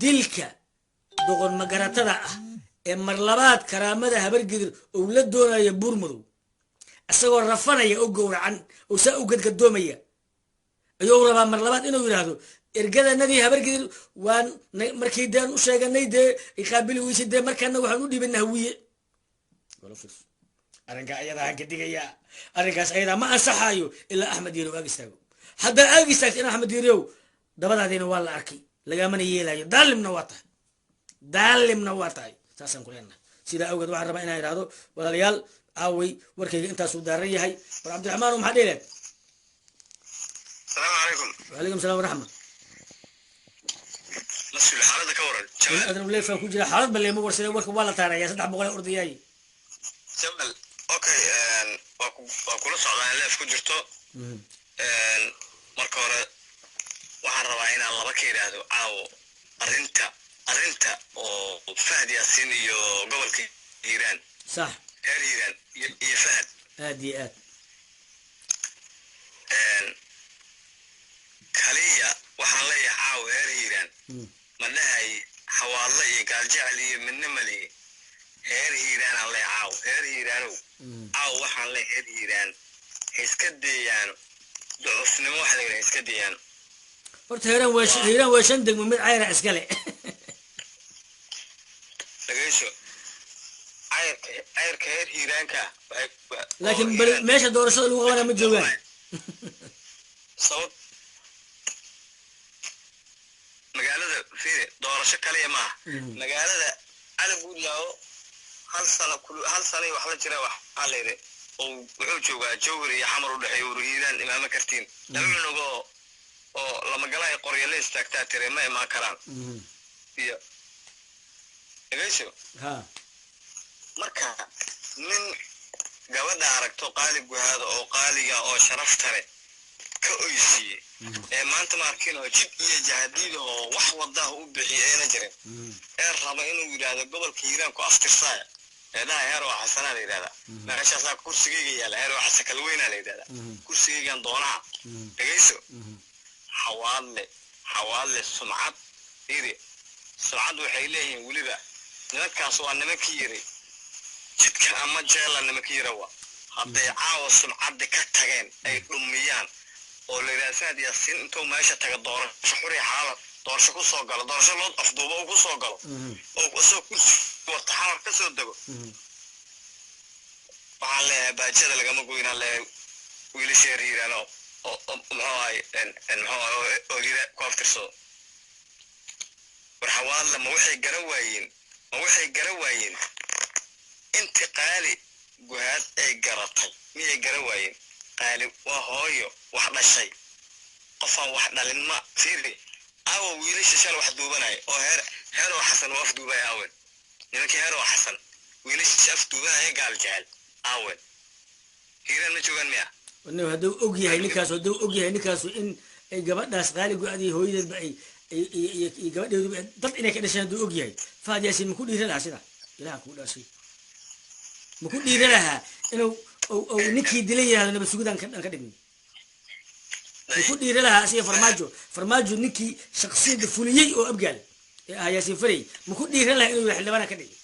dilka doqon magaratada ah ee marlabaad karaamada Habargedir ou la doonaya Buurmadow, isagoo rafanaya oo gowracan oo saa u gadgadoomaya ayuu rabaa mar labaad inuu yidhaahdo ergadanadii Habargedir waan markii deen u sheeganay dee iqaabili weyse, dee markaana waxaan u dhiibana Hawiye. Arrinkaa ayadaa aan ka digayaa, arrinkaas ayadaa ma ansaxaayo ilaa Axmed Diiriyow aag istaago. Haddaa aag istaagto in Axmed Diiriyow, dabadaadiina waa la arkay, lagamana yeelayo. Daalimna waa tahay, daalimna waa tahay, saasaan ku leenahay. Sidaa awgeed waxaan rabaa inaan idhahdo, walaalayaal, caaway warkayga intaasuu daaran yahay. War Cabdiraxmaan, maxaa dhihi lahayd? Asalaamu calaykum. Wacalaykum salam waraxma. Mas-uul, xaaladda ka waran, Jamaal? Adna leefaan ku jira, xaalad ba leema warsade, warka waa la taaraya, 300 ee ordayaay. Jamaal, okay, waa kula socdaa in leef ku jirto. Marka hore waxaan rabaa inaan laba ka yidhaahdo caawo arrinta oo Fahad Yaasiin iyo gobolka Hiiraan. Sax. Reer Hiiraan iyo Fahad. Aad iyo aad. Kaliya waxaan leeyahay caawo reer Hiiraan, ma dhahay Xawaadle iyo Gaaljecel iyo midna maliye, reer Hiiraan aan leeyahay caawo. Reer Hiiraanow, caawo waxaan leeyahay reer Hiiraan ha iska deeyaano ducufnimo, waxa la yidhaha ha iska deeyaano. Horta Hiiraan waa Hiiraan waa shan degmo, mid cayra iskale. Dhegeyso, cayrka reer Hiiraanka laakiin bal meesha doorashada lagu qabanaya ma joogaan. Sabab magaalada fiiri, doorasho kaliya maaha. Magaalada Cali Guudlaawo hal sano, hal sano iyo wax la jira, waxaa la yidhi oo wuxuu joogaa Jawhar iyo Xamar u dhexeeya, ur Hiiraan imaamo kartiin laba cunug oo lamagalahay qoryo la istaagtaa tire ma imaan karaan iyo Dhegeyso. Ha. Marka nin gabadha aragto Qaali Guhaada oo qaaliga oo sharafta leh ka oysiiye ee maanta ma arkin oo jid iyo jahadiida oo wax wadaha u bixiya ayna jirin, ee raba inuu yidhaahdo gobolka Hiiraan ku aftirsaaya, ee dhaha heer oo Xasanaa la yidhahdaa, meeshaasaa kursigayga yaalla, heer oo Xasan Kalweynaa la yidhahdaa, kursigaygan doonaha. Dhegeyso, Xawaadle, Xawaadle sumcad iri sumcad waxay leeyihiin. Weliba nimankaas waa nimankii yiri jidka ama jeela, nimankii yira wa hadday caawa sumcaddi ka tageen ay dhumiyaan oo la yidhaha Fahad Yaasiin intuu meesha taga doorasho xuri xalaal doorasho ku soo galo, doorasho loo afduubo uu ku soo galo oo isagoo kursi wata xalar ka soo dego, waxaan leeyahay baajada lagama goynaan leeyahay wiilasha reer Hiiraan oo muxuu ahay muxuu ahay oo Hiiraan ku aftirsado. War Xawaadle ma waxay garan waayeen, ma waxay garan waayeen inti Qaali Guhaad ay garatay? Miyay garan waayeen? Qaali waa hooyo wax dhashay, qofaan wax dhalin ma fiiri. Aawa wiilasha shal wax duubanaya oo heer heeroo Xasan waa afduubaya? Aawen nimankii heeroo Xasan, wiilasha afduubanaya Gaal Jecel, aawen? Hiiraan ma joogaan miya? Nin hadduu og yahay ninkaas, hadduu og yahay ninkaasu in ay gabadhaas Qaali Go-aad iyo hooyadeedba ay iyo gabadheeduba dad inay ka dhasheen, hadduu og yahay Fahad Yaasiin, maku dhiira lahaa sida Ilaha kugu dhashay? Maku dhiira lahaa inuu ou ninkii dilay yihahdo nabad sugidaan ka dhan ka dhigin? Maku dhiira lahaa asiga Farmaajo, Farmaajo ninkii shaksiyadda fuliyey oo Abgaal ee ah Yaasiin Farey, maku dhiira lahaa inuu yahay xildhibaanaan ka dhigin?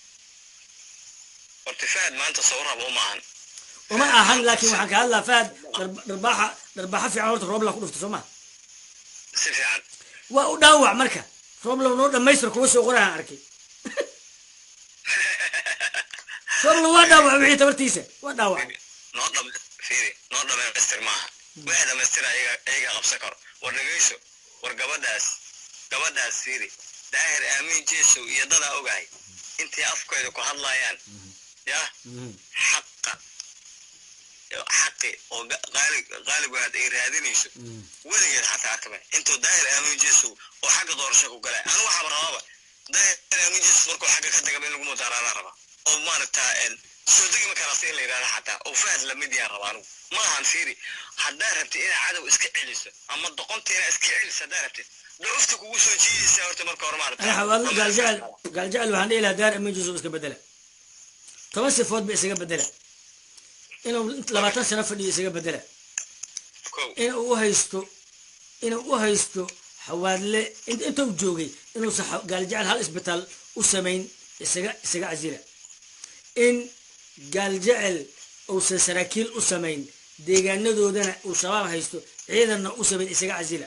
Horta Fahad maanta soo rabo uma ahan. Uma ahan, laakiin waxaan ka hadlaa Fahad dharbaaxa, dharbaaxa fiican horta Roobla ku dhufta, soo ma? Si fiican. Waa u dhaawac. Marka Rooblow noo dhamaystir kuwa soo qorahan arkay. Rooblow waa dhaawac, wixii tabartiisa waa dhaawac. Noo dham fiiri, noo dhamaystir maaha, wixii dhamaystira ayaga qabsan karo. War dhegeyso, war gabadhaas, gabadhaas fiiri, Daahir Aamin Jeesow iyo dadaa ogahay intay afkooda ku hadlayaan ya xaqa, xaqi oo qaali Qaali Guhaad ay raadinayso weligeed xataa arkame intuu Daahir Aamin Jeesow oo xagga doorasho ku galay. Anu waxaaba rabaaba Daahir Aamin Jeesow markuu xagga ka tagaba in lagu mudaaraadaan rabaa oo maaragtaa soo degi ma karaasta in la yidhahda xataa oo Fahad lamid yaan rabaa anigu. Maahan fiiri, haddaa rabtid inaad cadow iska celiso ama doqonta inaad iska celiso, haddaa rabtid ducufta kugu soo jiidaysa horta marka hore maaragta. Ana Xawaadlo Gaaljecel, Gaaljecel waxaan dhihi lahaa Daar Amiin Jeesow iska bedela. 10 sifood ba isaga bedela: inuu 20 sano fadhiyo isaga bedela. Kow. Inuu u haysto Xawaadle intuu joogay inuusan Gaaljecel hal isbitaal u samayn isaga casila. In Gaaljecel uusan saraakiil u samayn, deegaanadoodana uu Shabaab haysto, ciidanna u samayn, isaga casila.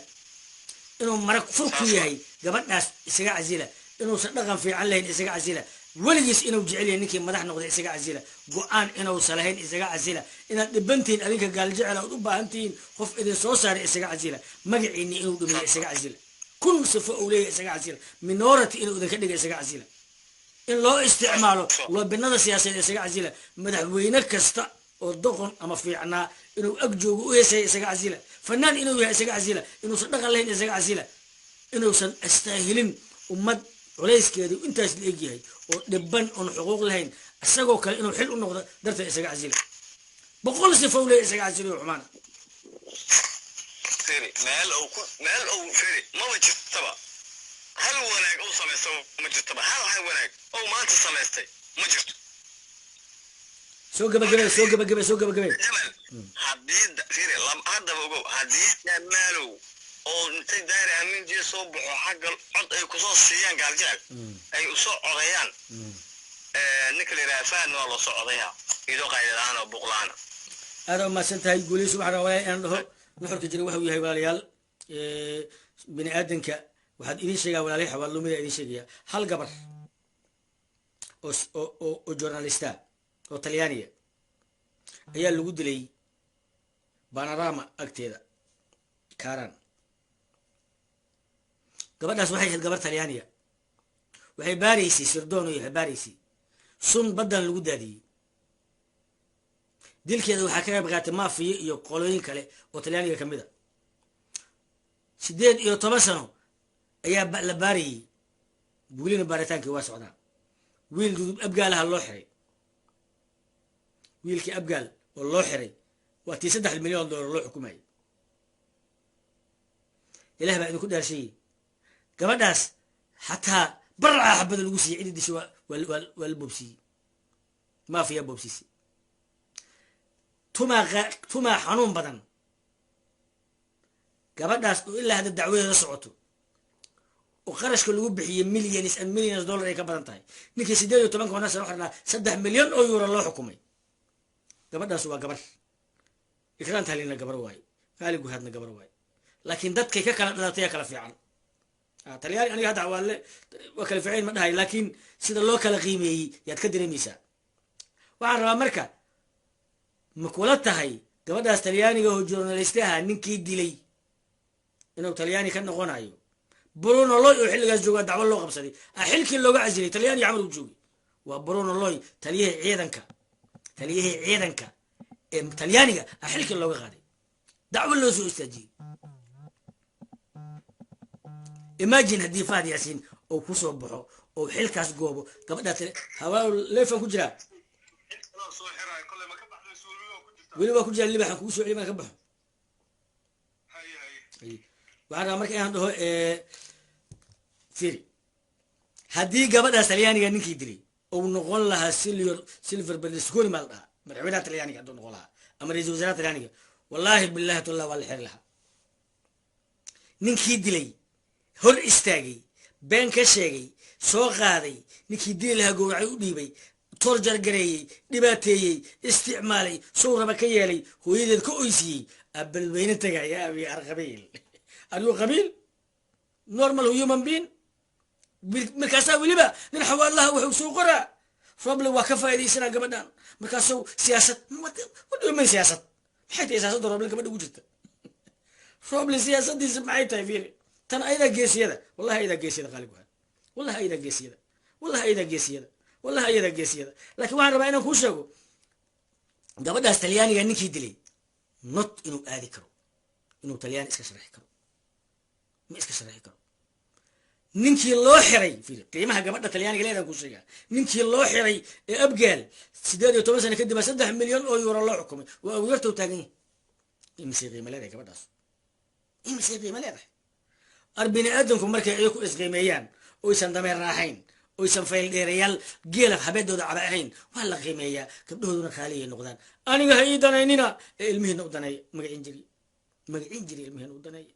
Inuu marag fur ku yahay gabadhaas isaga casila. Inuusan dhaqan fiican lahayn isaga casila. Weligiis inuu jecel yahay ninkii madax noqday isaga casila. Go-aan inuusan lahayn isaga casila. Inaad dhibantihiin adinka Gaaljecel ood u baahan tihiin qof idin soo saaray isaga casila. Magaciini inuu dhumiyo isaga casila. 1000 sifo uu leeyahay isaga casila. Minority inuu idinka dhiga isaga casila. In loo isticmaalo loobinada siyaasadeed isaga casila. Madaxweyne kasta oo doqon ama fiicnaa inuu ag joogo u heesaya isaga casila. Fanaan inuu yahay isaga casila. Inuusan dhaqan lahayn isaga casila. Inuusan astaahilin ummad culayskeedu intaas la egyahay oo dhiban oon xuquuq lahayn isagoo kale inuu xil u noqdo darteed isaga casila. 100 sifo u leeyahay isaga casila oo xumaana. Fiiri, meel uu ku meel uu fiiri maba jirtaba. Hal wanaag uu samaysto ma jirtaba, hal wanaag oo maanta samaystay ma jirto. Soo gabagabee, soo gabagabee, soo gabagabee. Jamal, haddii fiiri haddaba ogow, haddii Jamaalow oo intay Daahir Aamin Jiya soo baxo xagga cod ay kusoo siiyaan Gaaljecel ay usoo codayaan, ninka la yidhaha Fahadna waa loo soo codayaa iyadoo qayda la-aan oo buuq la-aan. Aada umahadsan tahay, guuleyso. Waxaan rabaa inaan dhaho nuxurka jira waxuu yahay, walaalayaal, bini aadanka waxaad idiin sheegaa, walaalayaal Xawaalumida idiin sheegaya, hal gabar oo journalista oo Talyaaniya ayaa lagu dilay Panorama agteeda Karan. Gabadhaas waxay ahayd gabar Talyaaniya, waxay baaraysay sirdoon iyo waxay baaraysay sun baddan lagu daadiyey. Dilkeeda waxaa ka qayb qaatay maafiya iyo qolooyin kale oo Talyaaniga ka mid a. 18 sano ayaa la baarayey, welina baaritaankii waa socdaa. Wiil dudub abgaalaha loo xiray, wiilkii abgaal oo loo xiray waa tii $3 milyan loo xukumayay. Ilaah baa idinku dhaarsheeyey, gabadhaas xataa barcaa xabada lagu siiyey, cidii dishay waa la boobsiiyey, maafiya boobsiisay. Tumaa xanuun badan gabadhaas oo ilaa hadda dacwadeeda socoto oo qarashka lagu bixiyey millions and millions dollar ay ka badan tahay. Ninkii 18-ka hona sano xirnaa €3 milyan loo xukumay. Gabadhaas waa gabar, Ikraan Tahliilna gabar waaye, Qaali Guhaadna gabar waaye, laakiin dadkay ka kala dhalatay kala fiican. Talyaani aniga hadda waa waa kala fiican ma dhahay, laakiin sida loo kala qiimeeyey yaad ka dareemaysaa. Waxaan rabaa marka, ma kula tahay gabadhaas Talyaaniga oo journalist aha ninkii dilay inuu Talyaani ka noqonayo? Bruno Loi oo xilligaas joogaa dacwo loo qabsaday, a xilkii looga casilay. Talyaaniga camar uu joogay waa Bruno Loi, taliyihii ciidanka ee Talyaaniga, a xilkii looga qaaday, dacwo loo soo istaajiyey. Imagine haddii Fahad Yaasiin uu ku soo baxo oo xilkaas goobo gabadhaa hawaa leefan ku jiraa. Weli waa ku jiraa, libaxan kugu soo celi maan ka baxo. Waxaan rabaa marka inaan dhaho, firi, haddii gabadhaas Talyaaniga ninkii dilay uu noqon lahaa Silvio Berlusconi, maa la dhahaa, madaxweynaha Talyaaniga hadduu noqon lahaa ama ra-iisul wasaaraha Talyaaniga, wallaahi billahi tallah waa la xiri lahaa. Ninkii dilay hor istaagay, been ka sheegay, soo qaaday, ninkii dili lahaa gowracay, u dhiibay, torture gareeyey, dhibaateeyey, isticmaalay, sow raba ka yeelay, hooyadeed ka oysiiyey, abalweyne tagaya. Abi ar qabiil, are you qabiil normal human being? Markaasaa weliba nin xawaalaha wuxuu soo qoraa, Roble waa ka faa'iidaysanaa gabadhan, markaasuu siyaasad. Wadhuman siyaasad maxay tahay? Siyaasadda Roble gabadha ugu jirta, Roble siyaasadiisa maxay tahay? Fiiri tan, ayadaa geesiyada, wallahi ayadaa geesiyada. Qaali Guhaad, wallahi ayadaa geesiyada, wallahi ayadaa geesiyada, wallahi ayadaa geesiyada. Laakiin waxaan rabaa inaan kuu sheego, gabadhaas Talyaaniga ninkii dilay not inuu aadi karo, inuu Talyaani iska sharxi karo, ma iska sharxi karo. Ninkii loo xiray, fiiri qiimaha gabadha Talyaaniga leedan kuu sheegaa, ninkii loo xiray ee abgaal 18 sano kadib €3 milyan loo xukumay, waa awyartow taagan yahay. Imisay qiimo leedahay gabadhaas? Imisay qiimo leedahay? Ar bini aadamku markay iyaku isqiimeeyaan, oysan dameer ahayn, oysan fayl dheerayaal geela habeedooda caba ahayn, waa la qiimeeyaa, gabdhahooduna khaaliyay noqdaan. Aniga ha ii danaynina ee ilmihiina u daneeya. Magacin jiri, magacin jiri, ilmihiina u daneeya,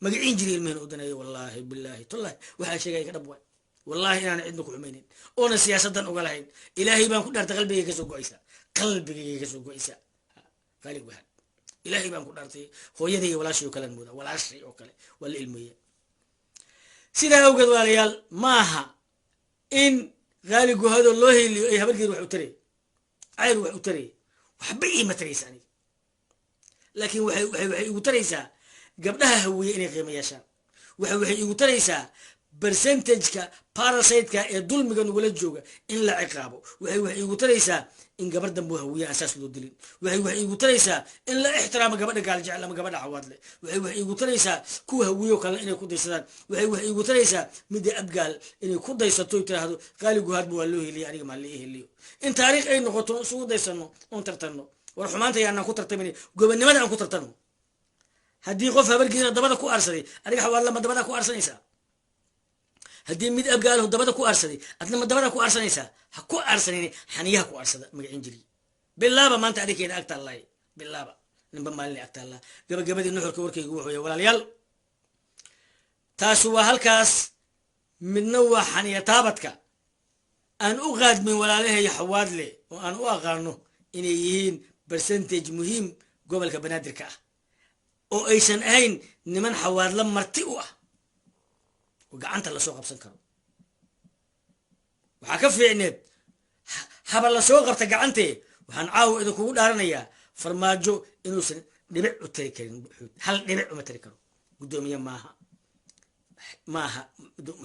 magacin jiri, ilmihiina u daneeya. Wallaahi bilaahi tallahi waxaan sheegaya ka dhab waay. Wallahi inaan cidna ku xumaynin oona siyaasadan uga lahayn. Ilaahay baan ku dhaartay, qalbigay kasoo go-aysaa, qalbigay kasoo go-aysaa. Qaali Guhaad, ilaahay baan ku dhaartay, hooyaday iyo walaashay oo kalean mooda, walaashay oo kale waa la ilmeeya. Sidaa awgeed, walaalayaal, maaha in Qaali Guhaadoo loo heliyo ay habargeed wax u taray, cayr wax u taray, waxba iima taraysa aniga. Laakiin waxay igu taraysaa gabdhaha Hawiye inay qiimo yeeshaan. Waxay igu taraysaa percentageka parasiteka ee dulmiga nagula jooga in la ciqaabo. Waxay igu taraysaa in gabar dambo Hawiye aan saas loo dilin. Waxay igu taraysaa in la ixtiraamo gabadha Gaaljecel ama gabadha Xawaadle. Waxay igu taraysaa kuwa Hawiye oo kalena inay ku daysadaan. Waxay igu taraysaa midda abgaal inay ku daysato, tiraahdo Qaali Guhaadba waa loo heliyay, aniga maa lii heliyo, in taariikh ay noqoto, isugu daysano oon tartanno. War xumaanta yaanaan ku tartamin, gobonnimada aan ku tartanno. Haddii qof habargiina dabada ku aarsaday, adiga Xawaadla ma dabada ku aarsanaysaa? Haddii mid abgaalahu dabada ku aarsaday, adna ma dabada ku aarsanaysaa? Ha ku aarsanin, xaniyaha ku aarsada. Magacin jiri bilaaba maanta adinkeena ag taallaay, bilaaba ninba maalina ag taallaa. Gabagabadii nuxurka warkaygu wuxuu yahay, walaalayaal, taasu waa halkaas. Midna waa xaniya taabadka aan u qaadmin walaalahay Xawaadle oo aan u aqaano inay yihiin percentage muhiim gobolka Banaadirka ah, oo aysan ahayn niman Xawaadle marti u ah oo gacanta lasoo qabsan karo. Waxaa ka fiicneed haba lasoo qabta gacantee. Waxaan caawa idinkugu dhaaranayaa Farmaajo inuusan dhibic u tari karin, hal dhibic uma tari karo. Guddoomiye maaha, maaha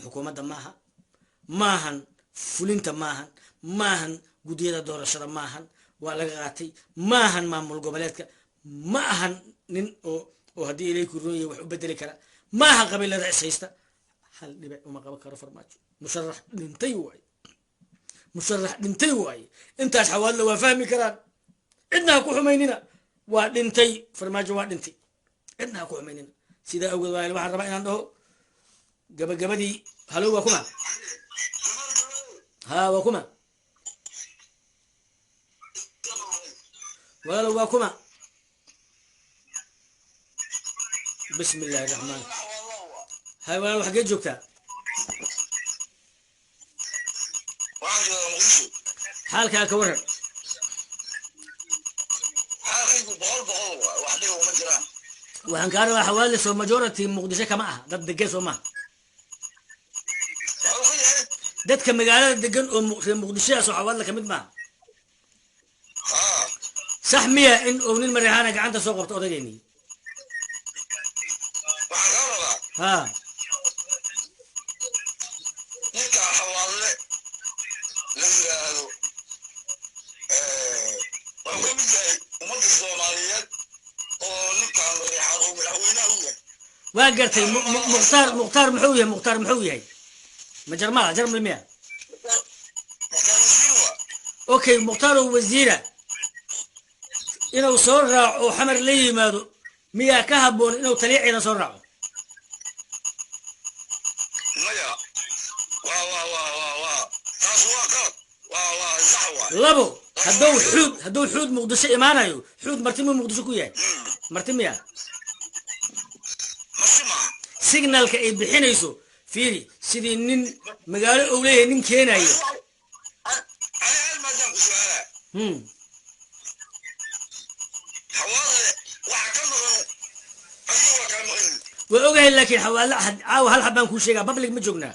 xukuumadda, maaha, maahan fulinta, maahan, maahan guddiyada doorashada, maahan, waa laga qaatay, maahan maamul goboleedka, ma ahan nin oo haddii ilayku ronya wax u bedeli kara, maaha qabiilada ishaysta. Hal dhibic uma qaban karo Farmaajo. Musharax dhintay waay. Musharax dhintay waaye. Intaas Xawaadle waa fahmi karaan. Cidna ha ku xumaynina, waa dhintay Farmaajo, waa dhintay, cidna ha ku xumaynina. Sidaa awgeed waa waxaan rabaa inaan dhaho gabagabadii. Halo, waa kuma? Ha, waa kuma walaalo? Waa kuma? Bismi illaahi raxmaan. Hay walaalo, xaggee joogtaa? Waxaan joogaa Muqdisho. Xaalkaa ka waran? Xaalkaygu 100% waay, wax dhiba uma jiraan. Waxaan kaa rabaa, Xawaadle soo majority Muqdisho kama aha, dad degan soo maha? Wuxuu ka yahay Dadka magaalada degan oo reer Muqdishoa soo Xawaadle kamid maaha? Haa. Sax miya in uu nin Mareexaana gacanta soo qabto odageynii? Waxaan kaa rabaa Ha. Ninka Xawaadle la yidhaahdo wuxuu ka mid yahay ummadda Soomaaliyeed oo ninkaan Mareexaan oo madaxweynaha u yahay. Waa gartay. Mukhtaar muxuu yahay? Mukhtaar muxuu yahay? Ma Jarmala, Jarmal miya? Mukhtaar wasiir waa. Okay, Mukhtaar oo wasiira inuu soo raaco oo Xamar la yimaado miyaa ka habboon inuu taliya ciidan soo raaco? Maya, waa taas waa qalad, waa sax waa. Labo, hadduu Xuud Muqdisho imaanayo, Xuud marti muu Muqdisho ku yahay? Marti miya? Masi maa. Signalka ay bixinayso fiiri, sidii nin magaalo uu leeyahay nin keenayo. Ani hal maadaan ku su-aalaa. Xawaadle waxa ka maqan adiga waa kaa maqan. Waa ogahay, laakiin Xawaale caawa hal xabaan kuu sheegaa. Public ma joognaa?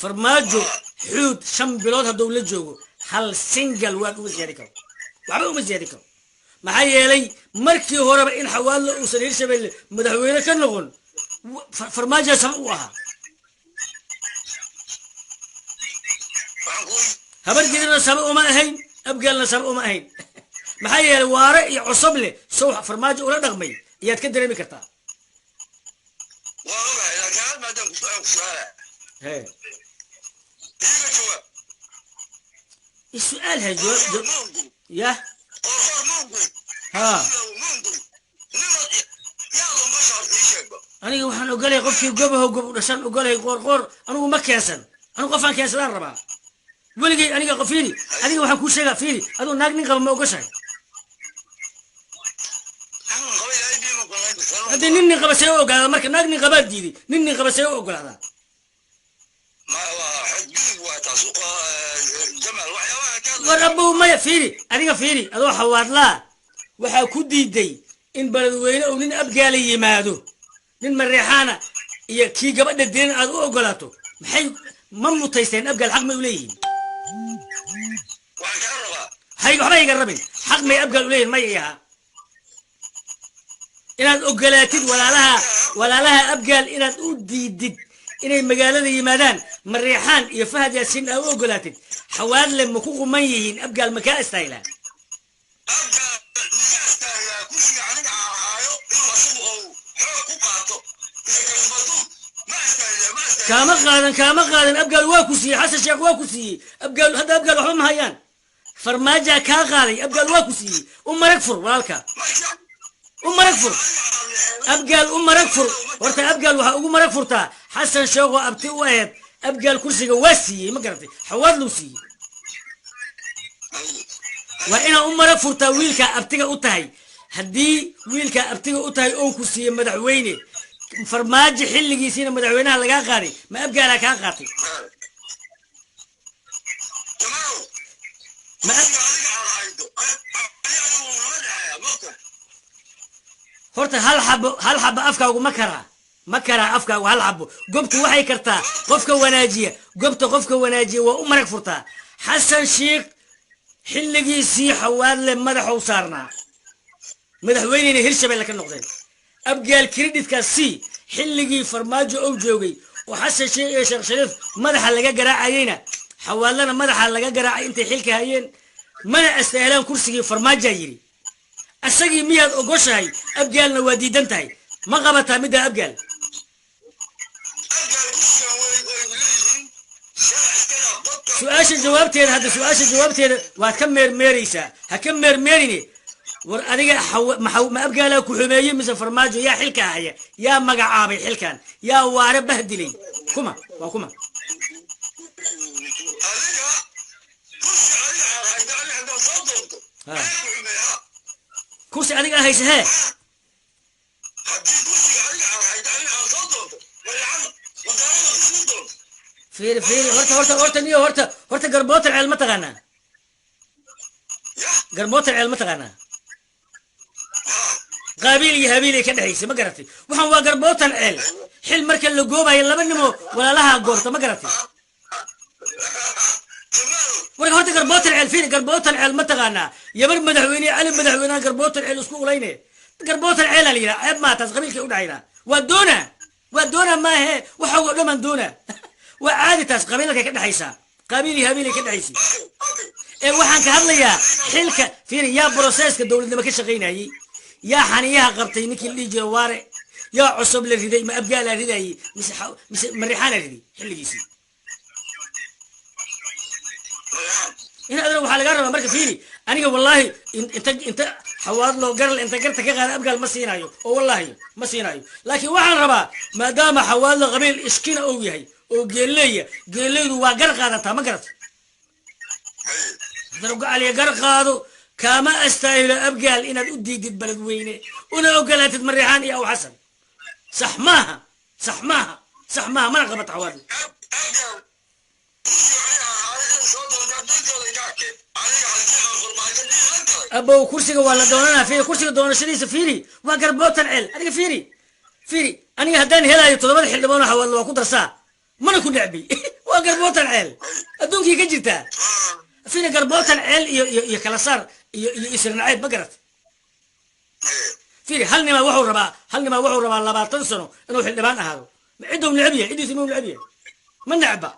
Farmaajo Xuud 5 bilood hadduu la joogo, hal single waad uma siyaadi karo, waxba uma siyaadi karo. Maxaa yeelay, markii horeba in Xawaadle uusan Hirshabelle madaxweyne ka noqon Farmaajo sabab u ahaa. Waxaan ku Habar Gidirna sabab uma ahayn, Abgaalna sabab uma ahayn. Maxaa yeelay, Waare iyo Cosoble sow Farmaajo ula dhaqmay ayaad ka dareemi kartaa. Waa ogahay, laakiin hal maadaan ku su-aal ku su-aalaa. He. Iiga jawaab. Su-aal ha jawaab. Qoorqoor ma ogol? Yah. Qoorqoor ma ogol? Ha. Ma ogol nima yaa lombasha horta ii sheegba. Aniga waxaan ogolahay qofkii gobaho gob u dhashaan ogolahay. Qoorqoor anigu ma keensan, anigu qofaan keensadaan rabaa weligay. Aniga fiiri, adiga waxaan kuu sheegaa, fiiri, adigu naag nin qaba ma ogoshahay? Xanuun qaba ilaahay biima qolayn. Haddii nin nin qaba see u ogolaada? Marka naag nin qabaad diiday, nin nin qaba see u ogolaadaa? Ma waa xadgudub waa taas, Jamal, waxyaabaha ka War abow, maya, fiiri, adiga fiiri, adoo Xawaadlaa waxaa ku diiday in Beledweyne uu nin Abgaala yimaado, nin Mareexaana iyo kii gabadha dilan aad u ogolaato. Maxay ma mutaysteen Abgaal? Xaq may u leeyihiin? Waxaan kaa rabaa Hay, waxba iga rabin. Xaq may Abgaal u leeyihin may ahaa inaad ogolaatid walaalaha Abgaal inaad u diidid inay magaalada yimaadaan, Mareexaan iyo Fahad Yaasiin aa u ogolaatid? Xawaadle ma ku quman yihiin? Abgaal ma kaa istaahilaa? Abgaal miga astaagaa kursiga aniga ahaayo inuu asagu ou xoog ku qaato iyo kasbadu? Ma astaagaa, ma astaagaa. Kaama qaadan, kaama qaadan. Abgaal waa ku siiyey Xasan Sheekh, waa ku siiyey Abgaal. Hadda Abgaal waxba ma hayaan, Farmaajaa kaa qaaday. Abgaal waa ku siiyey. U marag fur walaalka, u marag fur Abgaal, u marag fur. Horta Abgaal waxaa ugu marag furtaa Xasan Sheekh oo abti u ahayd. Abgaal kursiga waa siiyey, ma garatay? Xawaad luu siiyey. Waa inaa u marag furtaa wiilkaa abtiga u tahay. Haddii wiilkaa abtiga u tahay oo ku siiyey madaxweyne Farmaajo, xilligiisiina madaxweynaha lagaa qaaday, ma Abgaalaa kaa qaatay? Jamaalow, Ma kursiga adiga aad haydo ani adigu nama dhexeeya marka. Horta hal xabo, hal xabo afkaagu ma karaa? Ma karaa afkaagu hal xabo? Gobtu waxay kartaa qofka wanaajiya. Gobta qofka wanaajiya waa u marag furtaa. Xasan Sheikh xilligiisii Xawaadle madaxou saarnaa, madaxweyneyna Hirshabelle ka noqdeen. Abgaal creditkaa c xilligii Farmaajo ou joogay oo Xasan Sheekh iyo Sheekh Shariif madaxa laga garaacayeyna, Xawaadlana madaxa laga garaacay intay xilka hayeen. Mana astaahilaan kursigii, Farmaajaa yidhi asagii. Miyaad ogoshahay? Abgaalna waa diidan tahay. Ma qabataa middaa Abgaal? Abgaal kursigan way leeyihiin, sharci iskada dadka. Su-aasha jawaabteeda hadda, su-aasha jawaabteeda waad ka meermeeraysaa. Ha ka meermeerine. War adiga ma Abgaalaa ku xumeeyey mise Farmaajo? Yaa xilka haya? Yaa magacaabay xilkan? Yaa waare bahdilay? Kuma waa kuma? Adiga kursi adiga aad hayda, adiga haddaad soo doonto, ayaa ku xumeeyaa. Kursi adiga ah haysa hee? Haddii kursiga adiga aad hayda, adiga aad soo doonto, mariixaan madaarada ku siin doonto. Fiiri, fiiri, horta horta horta niyo, horta horta, Garbootar Ceel ma taqaanaa? Ya. Garbootar Ceel ma taqaanaa? Ha. Qaabiil iyo Habiilay ka dhexaysay, ma garatay? Waxaan waa Garbootan Ceel. Xil marka la goobayo laba nimoo walaalaha goorta, ma garatay? Jamaal. Warka horta Garbootan Ceel, fiiri, Garbootan Ceel ma taqaanaa? Yabar madaxweyne, Cali madaxweynaha Garbootan Ceel isku ulayne. Garbootan Ceelaa la yidhaha. Ceeb maa taas? Qabiilkay u dhacaynaa. Waa doona, waa doona, maahe waxa oo dhan baan doona. Waa caadi taas, qabiilkay ka dhexaysaa. Qaabiil iyo Habiilay ka dhexaysay. Okay. Ee waxaan ka hadlayaa xilka. Fiiri, yaa processka dowladnimo ka shaqaynayay? Yaa xaniyaha qabtay ninkii la dhihi jira Waare? Yaa Cusub la riday? Ma Abgaalaa ridayay mise Marixaana riday xilligiisii? Mariixaan. In adana waxaa lagaa rabaa marka. Fiiri, aniga wallaahi inta Xawaadlo garal inta garta ka qaada Abgaal ma siinayo, oo wallaahi ma siinayo. Laakiin waxaan rabaa, maadaama Xawaadlo qabiil iskina uu yahay oo geeleeya, geeleydu waa gar qaadataa, ma garata? Haddana gocaliya gar qaado, kaama astaahilo Abgaal inaad u diidid Beledweyne una ogolaatid Mariixaan iyo Aw Xasan. Sax maaha, sax maaha, sax maaha, mana qabato Xawaadlo. Abgaal kursiga adiga soo doonta dantooda iga arkeen. Aniga haddii aan Farmaajo dhihi la galay. Abow, kursiga waa la doonanaa. Fiiri, kursiga doonashadiisa, fiiri, waa Garbootan Ceel. Adiga fiiri, fiiri, aniga haddaan helaayo toddobada xildhibaan Xawaadlo waa ku darsaa, mana ku necbi. Waa Garbootan Ceel, adduunkii ka jirtaa. Fiiri, Garbootan Ceel iyo kala saar iyo isir naceeb, ma garat? Fiiri, hal nimaa wuxuu rabaa 20 sano inuu xildhibaan ahaado. Ma cidduu neceb yahay? Ciddiisa muu neceb yahay? Ma necba.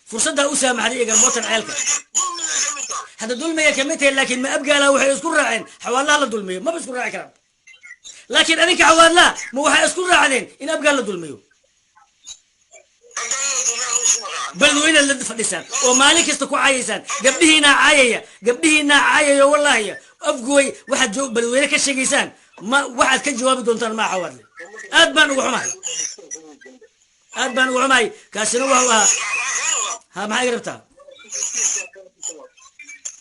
Fursaddaa u saamaxday iyo Garbootan Ceelka. Dulmigay ka mid tahay. Hadda dulmiga kamid tahay, laakiin ma Abgaala waxay isku raaceen Xawaadlaha la dulmiyo? Maba isku raaci karaan. Laakiin adinka Xawaadlaha ma waxay isku raacdeen in Abgaal la dulmiyo? Abgaalada dulmiga isuma raacan. Beledweynaad la fadhisaan oo maalin kasta ku caayaysaan. Gabdhihiinaa caayaya, gabdhihiinaa caayaya. Wallaahi Afgooy waxaad joog Beledweyne ka sheegaysaan, ma waxaad ka jawaabi doontaan maa? Xawaadle, aad baan uga xumahay, aad baan uga xumahay. Kaasina wuxuu ahaa. Ha, maxaa iga rabtaa?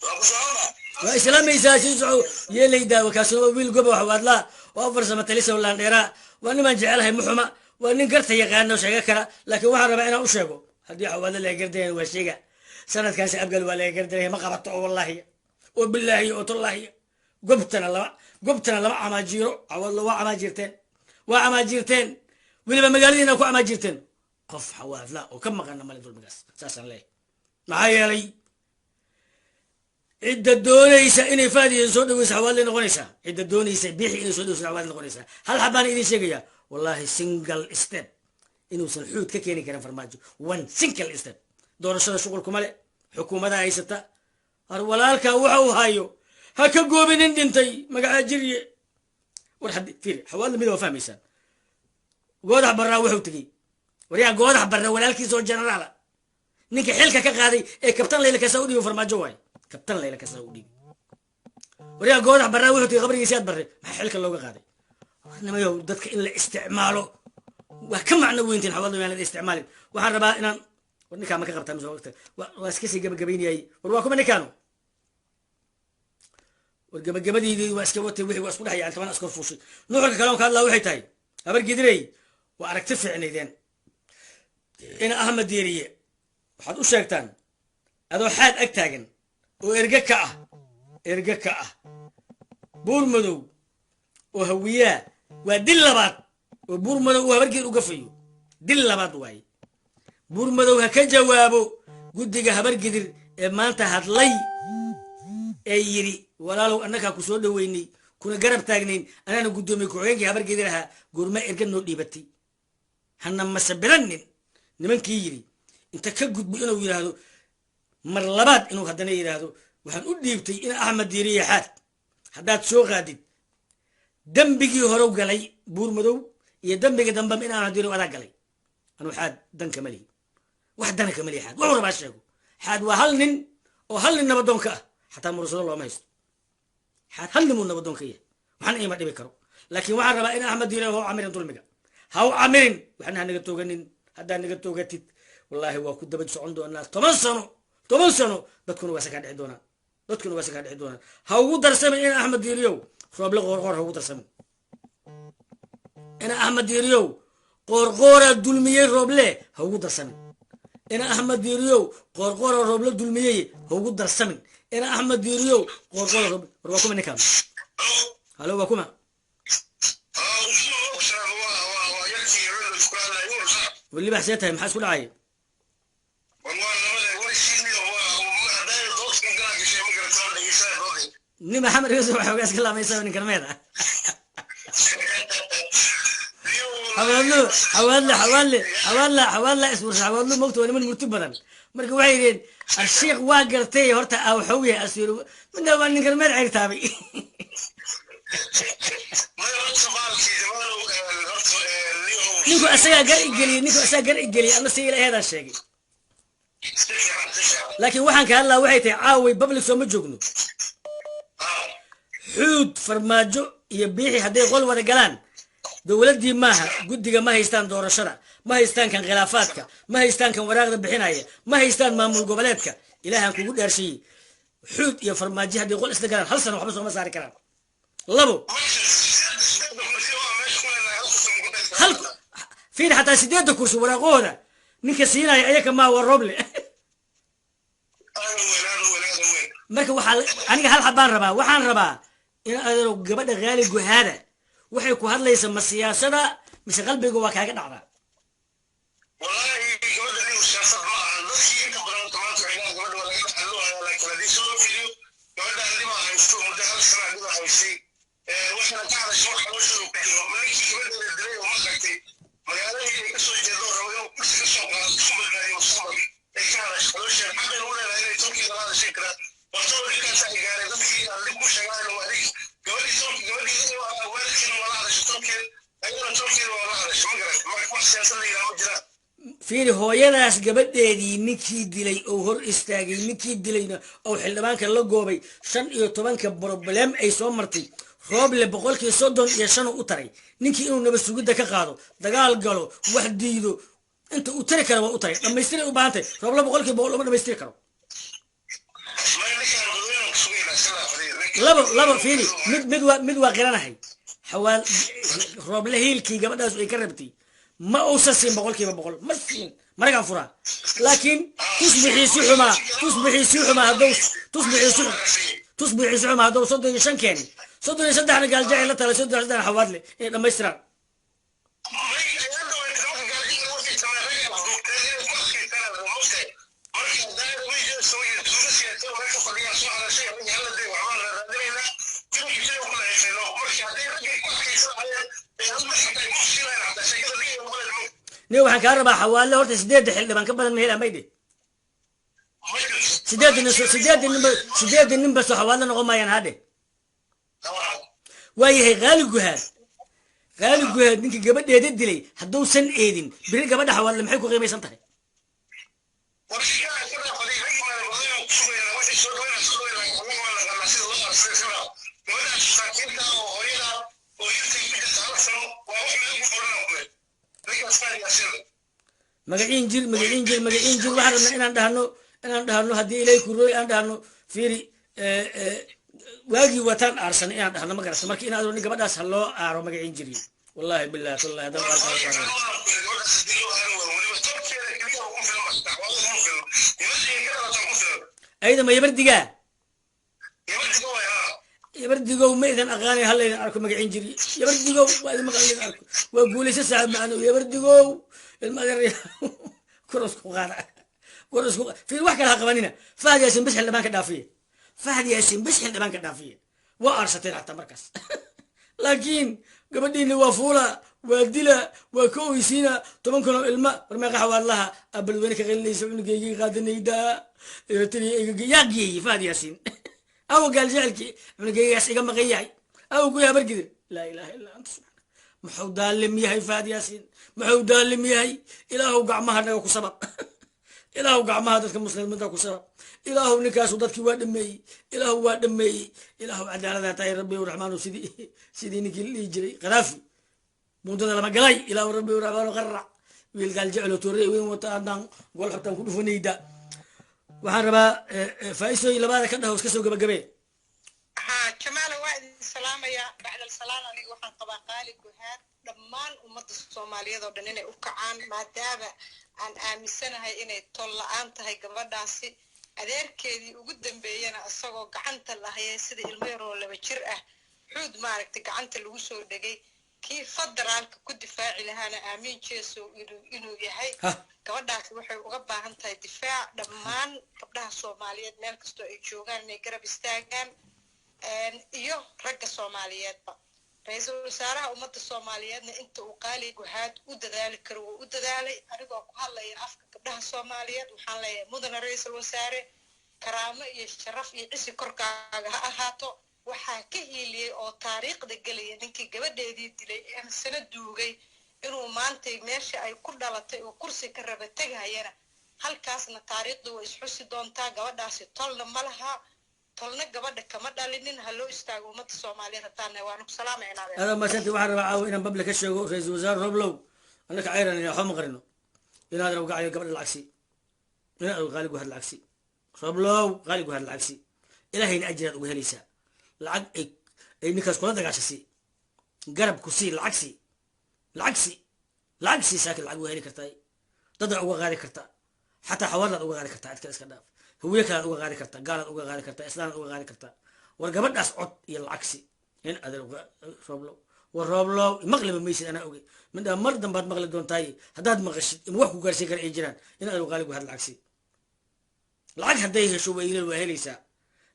Waa ku salaama. Waa islaamaysaa, si soco yeelaydaa. Kaasina waa wiil goba Xawaadlaa oo afar sama talisa laandheeraa. Waa nimaan jecelahay, muxuma, waa nin garta yaqaano, sheego kara. Laakiin waxaan rabaa inaan u sheego, haddii Xawaadla laga gardayan waa sheega sanadkaasi Abgal waa laga gardanaya. Ma qabato, oo wallaahi oo bilaahi oo tallaahi. Gobtana lama camaajiiro. Xawaadlo waa camaajiirteen, waa camaajiirteen, weliba magaaladiina ku camaajiirteen. Qof Xawaadla oo ka maqana male dulmigaas, saasaan leeyahay. Maxaa yeelay, cidda doonaysa inay Faadiya soo dhaweysa Xawaadlay noqonaysaa, cidda doonaysa Bixi inay soo dhaweysa Xawaadlay noqonaysaa. Hal xabaan idin sheegaya: wallahi single step inuusan xuud ka keeni karin Farmaajo, one single step. Doorashada shuqul kuma le, xukuumadaha haysata. Har walaalka waxa uu hayo ha ka goobinin dhintay magacaa jirye. War haddi fiiri, Xawaadla mida waa fahmaysaan. Goodax Barraa wuxuu tegey, waryaa, Goodax Barra walaalkiisa oo generaala ninka xilka ka qaaday ee kabtan Layla Kasaa u dhiibo Farmaajo waaye. Kabtan Layla Kasaa u dhiibi. Waryaa, Goodax Barraa wuxuu tegey qabrigiisi aad barre. Maxaa xilka looga qaaday? Nimayow, dadka in la isticmaalo waa ka macno weyntiin. Xawaadla yaan la isticmaalin. Waxaan rabaa inaan war ninkaa ma ka qabtaa mise waqti waa iska sii gabagabaynayay. War waa kuma ninkaanu? War gabagabadiidii waa iska watay, wixii waa isku dhex yacni toban askar fuushay. Nuxurka kale oon ka hadlaa waxay tahay, Habar Gidirey waa aragti fiicnaydeen. Ina Ahmed Diiriye waxaad u sheegtaan, adoo Xaad ag taagan oo erge ka ah, erge ka ah Buur Madow oo Hawiyaa, waa dil labaad oo Buur Madow uu Habargeed u gafayo. Dil labaad waaye. Buur Madow ha ka jawaabo guddiga Habargidir ee maanta hadlay ee yidhi: "Walaalow, annagaa ku soo dhoweynay kuna garab taagnayn, anaana guddoomiye ku-xigeenkii Habargedir ahaa, goorma erga noo dhiibatay? Hana masabiranin." Nimankii yidhi inta ka gudbo inuu yidhaahdo mar labaad, inuu haddana yidhaahdo: "Waxaan u dhiibtay ina Axmed Diiriye Xaad." Haddaad soo qaadid dembigii hore galay Buur Madow iyo dembiga dambe in Axmed Diiriye adaa galay, anuu Xaad dan kama lihi, wax dana kama lihi. Xaad wuxuu rabaa sheego. Xaad waa hal nin oo hal nin nabadoonka ah, xataa mursado looma haysto. Xaad hal nin uu nabadoonka yahay, waxna ima dhibi karo. Laakiin waxaan rabaa in Axmed Diiriye ha u camirin dulmiga, ha u camirin, waxna ha naga tooganin. Haddaa naga toogatid, wallaahi waa ku daba socon doonaa 10 sano, 10 sano. Dadkuna waa se kaa dhici doonaan, dadkuna waa se kaa dhici doonaan. Ha ugu darsamin in Axmed Diiriyow Rooble Qoorqoor, ha ugu darsamin ina Axmed Diiriyow Qoorqooraa dulmiyey Rooble, ha ugu darsamin ina Axmed Diiriyow Qoorqoora Rooble dulmiyey, ha ugu darsamin ina Axmed Diiriyow Qoorqoora Rooble. War waa kuma ninkaan? Halo, waa kuma? Weliba xsee tahay? Maxaa isku dhacay? Nin Maxamed Yusuf waxoogaa iska laamaysa ninkan meeda. Xawaadlo, xawaadle, xawaadle, xawaadla, xawaadla iswarsa. Xawaadlo mogta waa niman murti badan. Marka waxay yidheen arshiikh waa gartay horta aa waxuu yahay asiir midna waa ninkan meed ceyrtaabay. Ninku asagaa gar igeliyey, ninku asagaa gar igeliyey, ana si ila aheedaan sheegay. Laakiin waxaan ka hadlaa waxay tahay caaway public soo ma joogno. Xuud, Farmaajo iyo Biixi hadday qol wada galaan, dowladdii maaha, guddiga ma haystaan, doorashada ma haystaan, kan khilaafaadka ma haystaan, kan waraaqda bixinaya ma haystaan, maamul goboleedka. Ilaahaan kugu dhaarshiiyey, Xuud iyo Farmaajo hadday qol isla galaan, hal sano waxba sooma saari karaan. Labo hal fiir, xataa sideedda kursi waraaqahooda ninka siinaya ayaka maa, waa Roble. Marka waxaa aniga hal xabaan rabaa, waxaan rabaa in adeero gabadha Qaali Guhaada waxay ku hadlaysa ma siyaasada mise qalbiga waa kaaga dhacdaa? والله gabadha nin siyaasad ma ahan. Dadkii inta badan maanta waxay leeyihiin gabadha waa laga dhaxaloohaya, laakiin haddii soo loo fiiriyo gabadhan dhiba haysto, muddo hal sana dhiba haysay, waxayna ka hadashay wax calooshooda ku jiro. Ninkii gabadheeda dilay oo ma gartay magaaladii ay kasoo jeedo rabo inuu kursi ka soo qaado isku badbaadiyo mustaqbal ay ka hadashay caloosheeda. Xaqay u leedahay inay tolkeeda la hadashay karaa wartoo dhibkaas ay gaaray dadkii aan dhib ku sheegaan waa adig gabadhii tolki gabadhii waalidkeena waa la hadashay tolkeed, ayadana tolkeeda waa la hadashay, ma garatay? Marka wax siyaasad la yidhaha ma jiraan. Fiiri, hooyadaas gabadheedii ninkii dilay oo hor istaagay, ninkii dilayna oo xildhibaanka la goobay, 15-ka problem ay soo martay, Rooble 35% u taray. Ninkii inuu nabad sugidda ka qaado, dagaal galo, wax diido, inta uu tari kara waa u taray. Dhamaystiray u baahantay. Rooble 100% uma dhamaystiri karo. Labo labo, fiiri, mid waa qiranahay, xawaal Rooble hiilkii gabadhaas ay ka rabtay ma uusan siin 100%, ma siin maragaan furaa. Laakiin tusbixiisi xumaa, tusbixiisi xumaa hadduu tusbixiisi xumaa hadduu 35 keeni, 33-na Gaaljacay la talay, 33-na Xawaadle inay dhammaystiraan. Nin waxaan kaa rabaa, Xawaalle horta sideedda xildhibaan ka badan ma helaan bay dheh. Sideedda nin, sideedda ninba, sideedda ninba soo Xawaalle noqon maayaan hadhe. Waayahay, Qaali Guhaad, Qaali Guhaad ninka gabadheeda dilay hadduusan eedin, beri gabadha Xawaalle maxay ku qiimaysan tahay? Magaciin jir, magaciin jir, magaciin jir. Waxaan rabnaa inaan dhahno haddii Ilaahay ku rooy aan dhahno, fiiri, waagii wataan aarsanay inaan dhahno, ma garata? Marka inaad nin gabadhaas ha loo aaro magaciin jiriyo, wallahi billahi tallahi haddaan qaarka. Ayada ma yabardigaa? Yabardigow, ma idin aqaanay, ha laydin arko. Magaciin jiri, yabardigow, waa idin maqan, laydin arko. Waa guulaysa saaxib macno. Yabardigow, ilma adeer, koros ku qaada, koros ku fiir. Wax kale ha qabanina, Fahad Yaasin bes xildhibaan ka dhaafiye, Fahad Yaasin bes xildhibaan ka dhaafiye. Waa aarsateen xataa markaas, laakiin gabadhiini waa fuula, waa dila, waa ka oysiina 10 kun oo ilma. War meeqa Xawaadlaha abalweyne ka qelinaysa cunugeygii qaadanayda yaa geeyey Fahad Yaasiin? Aw gaal jecelkii cunugeygaas iga maqan yahay, aw ku yaa bargidir. Laa ilaaha illaa anta subxaana. Muxuu daalim yahay Fahad Yaasiin? Muxuu daalim yahay? Ilaahow gacmaha naga ku sabab. Ilaahu gacmaha dadka muslimiinta ku sabab. Ilaahu ninkaasu dadkii waa dhameeyey, Ilaahu waa dhameeyey. Ilaahu cadaalada tahay, Rabbi Raxmaanu, sidii ninkii la dhihi jiray Khadaafi buundada lama galay. Ilaahu Rabbi Raxmaanu, qarac wiil gaal jecelo toorey weyn wata haddaan gol xabtaan ku dhufanayda. Waxaan rabaa faa'iisooyin labaada ka dhaho, iska soo gabagabee. Ha, Jamaala, waa idin salaamayaa. Bacdal salaan, aniga waxaan qabaa Qaali Guhaad dhammaan ummadda Soomaaliyeed oo dhan inay u kacaan, maadaama aan aaminsanahay inay tol la-aan tahay gabadhaasi. Adeerkeedii ugu dambeeyana isagoo gacanta lahayay sida ilmo yaroo 2 jir ah xuud maaragtay gacanta lagu soo dhegay, kii federaalka ku difaaci lahaana Aamiin Jeesow inuu yahay. Gabadhaasi waxay uga baahan tahay difaac. Dhammaan gabdhaha Soomaaliyeed meel kastoo ay joogaan inay garab istaagaan iyo ragga Soomaaliyeedba. Ra-iisul wasaaraha ummadda Soomaaliyeedna inta uu Qaali Guhaad u dadaali karo wuu u dadaalay. Anigoo ku hadlaya afka gabdhaha Soomaaliyeed, waxaan leeyahay, mudana ra-iisul wasaare, karaamo iyo sharaf iyo cisi korkaaga ha ahaato. Waxaa ka hiiliyey oo taariikhda gelaya ninkii gabadheedii dilay ee sano duugay inuu maantay meesha ay ku dhalatay oo kursi ka raba tegahayana. Halkaasna taariikhdu way isxusi doontaa. Gabadhaasi tolna ma laha, tolna gabadha kama dhalinin. Ha loo istaago ummadda Soomaaliyeed hataana. Waanu ku salaamaynaa. Adaa maasanta. Waxaan rabaa caawa inaan bable ka sheego ra-iisul wasaare Roblow, annaka cayran ina waxba ma qarino. Inaad rab gacayo gabadha lacagsi, inaad Qaali Guhad lacagsi, Roblow, Qaali Guhad lacagsi. Ilaahayna ajiraad uga helaysaa. Lacag ay ninkaas kula dagaashasi, garab ku sii, lacag sii, lacag sii, lacag sii. Saakin lacag uga heli kartaa, dadaad uga qaadi kartaa, xataa xawaalaad uga qaadi kartaa, cid kale iska dhaaf, hawiye kalaad uga qaadi kartaa, gaalaad uga qaadi kartaa, islaanaad uga qaadi kartaa. War gabadhaas cod iyo lacagsi in adeer Rooblow. War Rooblow, maqliba maysid, anaa ogey midhaa mar dambaad maqli doontaay. Haddaad maqashid ima wax ku gaarsiin kara ay jiraan, in adeer Qaali Guhad lacagsi. Lacag hadday hesho waa waa helaysaa,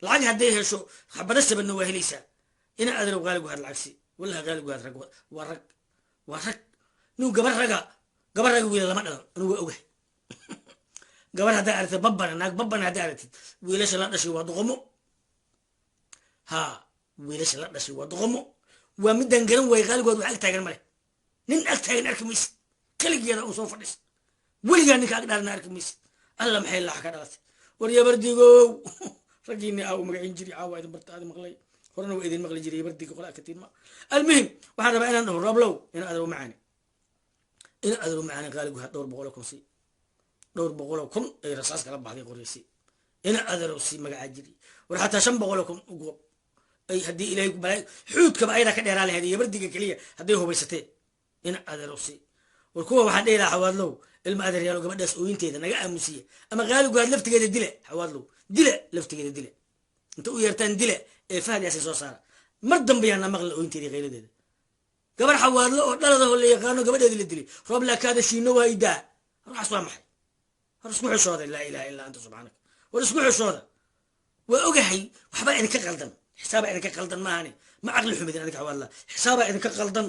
lacag hadday hesho xabado sabanna waa helaysaa. Ina adeer Qaali Guhad lacagsi. Wallahi Qaali Guhad rag waa rag, waa rag. Nuu gabar raga, gabar raga wiila lama dhalan. Anigu waa ogahay, gabar hadday aragtid babana, naag babana hadday aragtid, wiilasha la dhashay waa doqomo. Ha, wiilasha la dhashay waa doqomo. Waa midaan garan waayey. Qaaligood wax ag taagan male, nin ag taagan arki maysid, keligeeda un soo fadhis, weligaa ninka ag dhaarna arki maysid. Alla maxay laax ka dhalatay? War yabardigow, raggiini aa u magacin jiri caawa idin barta aadi maqlay, horena waa idin maqli jiray yabardiga qola akatiin ma. Almuhim, waxaan rabaa inaan dhaho Rooblow, ina adeer macaani, ina adeer macaani, Qaaligu ha dhowr boqoloo kun si, dhowr boqoloo kun ay rasaas kala baxday qoryasi. Ina adeerow si magacaa jiri. War xataa 500,000 u goob ay haddii Ilaahay ku balaa xuudkaba ayadaa ka dheeraa lahayd yabardiga keliya hadday hubaysatee. Ina adeerow si. War kuwa waxaan dhihi lahaa xawaadlow, ilma adeeryaalo, gabadhaas ooyinteeda naga aamusiya ama Qaaligu had laftigeeda dile. Xawaadlow, dile laftigeeda, dile inta u yeertaan, dile ee Fahad Yaasin soo saara. Mar dambe yaana maqla ooyinteeda, qayladeeda. Gabar xawaadlo oo dhaladaho la yaqaano gabadheedi la dilay, roob laakaada shiino waydaa. Waxaas waa maxay? War isku xishooda. Laa ilaha illaa anta subxaanaka. War isku xishooda. Waa ogahay waxbaa idinka qaldan, xisaabaa idinka qaldan maahane ma caqli xumidin adinka xawaadla, xisaabaa idinka qaldan.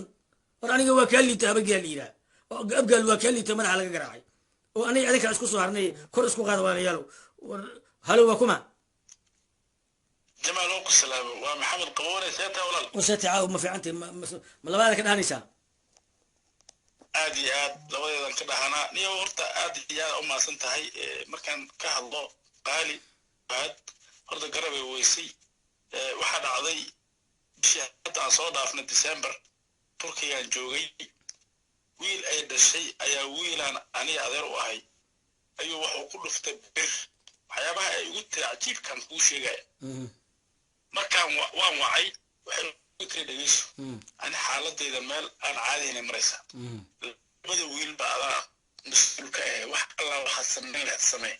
War aniga waa kaa liita, abagaa la yidhaha abgaal waa kaa liita, madaxa laga garaacay oo aniga adinka isku soo harnay. Kor isku qaada waalayaalow. War halo, waa kuma? Jamaal, oo ku salaamo, waa Maxamed Qaboone. Seeta walaal? Waseti caaw ma fiicantay? Ma labaada ka dhahanaysaa? Aad iyo aad labadeedan ka dhahanaa. Niyo horta aad iyo aad u mahadsan tahay. Markaan ka hadlo Qaali aad horta garabay weysay. Waxaa dhacday bishii hadda aan soo dhaafnay December, Turkigaan joogay. Wiil ay dhashay ayaa wiilaan aniga adeer u ahay ayuu wuxuu ku dhuftay bir. Waxyaabaha ay ugu tiri cajiibkan kuu sheegaya, markaan waan wacay, waxay ugu tiri, dhegeyso, ani xaaladayda meel aan caadihaynay maraysaa, labada wiilba adaa mas-uulka ahe, wax alla waxaad samayn lahayd samee.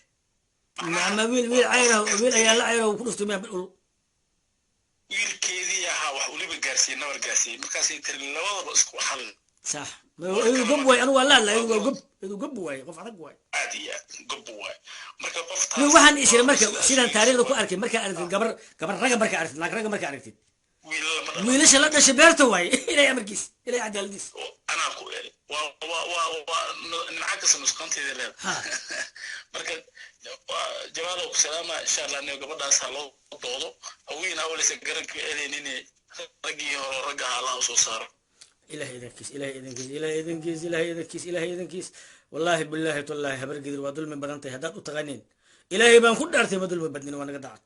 Ma wiil cayraho, wiil ayaa la cayraho ku dhuftay miya ul? Wiilkeedii ahaa wax weliba gaarsiiyey, nabar gaarsiiyey. Markaasay tiri labadaba isku xal. Sax, iduu gob waay. Anigu waa la hadlaya, idu waa gob, iduu gob waay, qof adag waay. Aad iyo aad gob waay. Marka qof waxaan isiri marka sidaan taariikhda ku arkay, markaa aragtid gabar raga, markaa aragtid naag raga, markaa aragtid wiilasha la dhashay beerta waay. Ilahay amarkiis, Ilahay cadaaladiis. Anaa ku eri waa dhinaca kasta nusqanteeda leeda. Marka Jamaalow, ku salaama. Insha Allah niyo gabadhaas ha loo doodo. Haween awaleysa garanka elaynin, raggii hore ragga ha Allah usoo saaro. Ilahay idankiis, Ilahay idankiis, Ilahay idankiis, Ilahay idankiis, Ilahay idankiis. Wallaahi billaahi tallaahi, Habargidir waa dulmi badan tahay. Haddaad u taqaaniin, Ilaahay baan ku dhaartay, ma dulmi badnin. Waa naga dacad.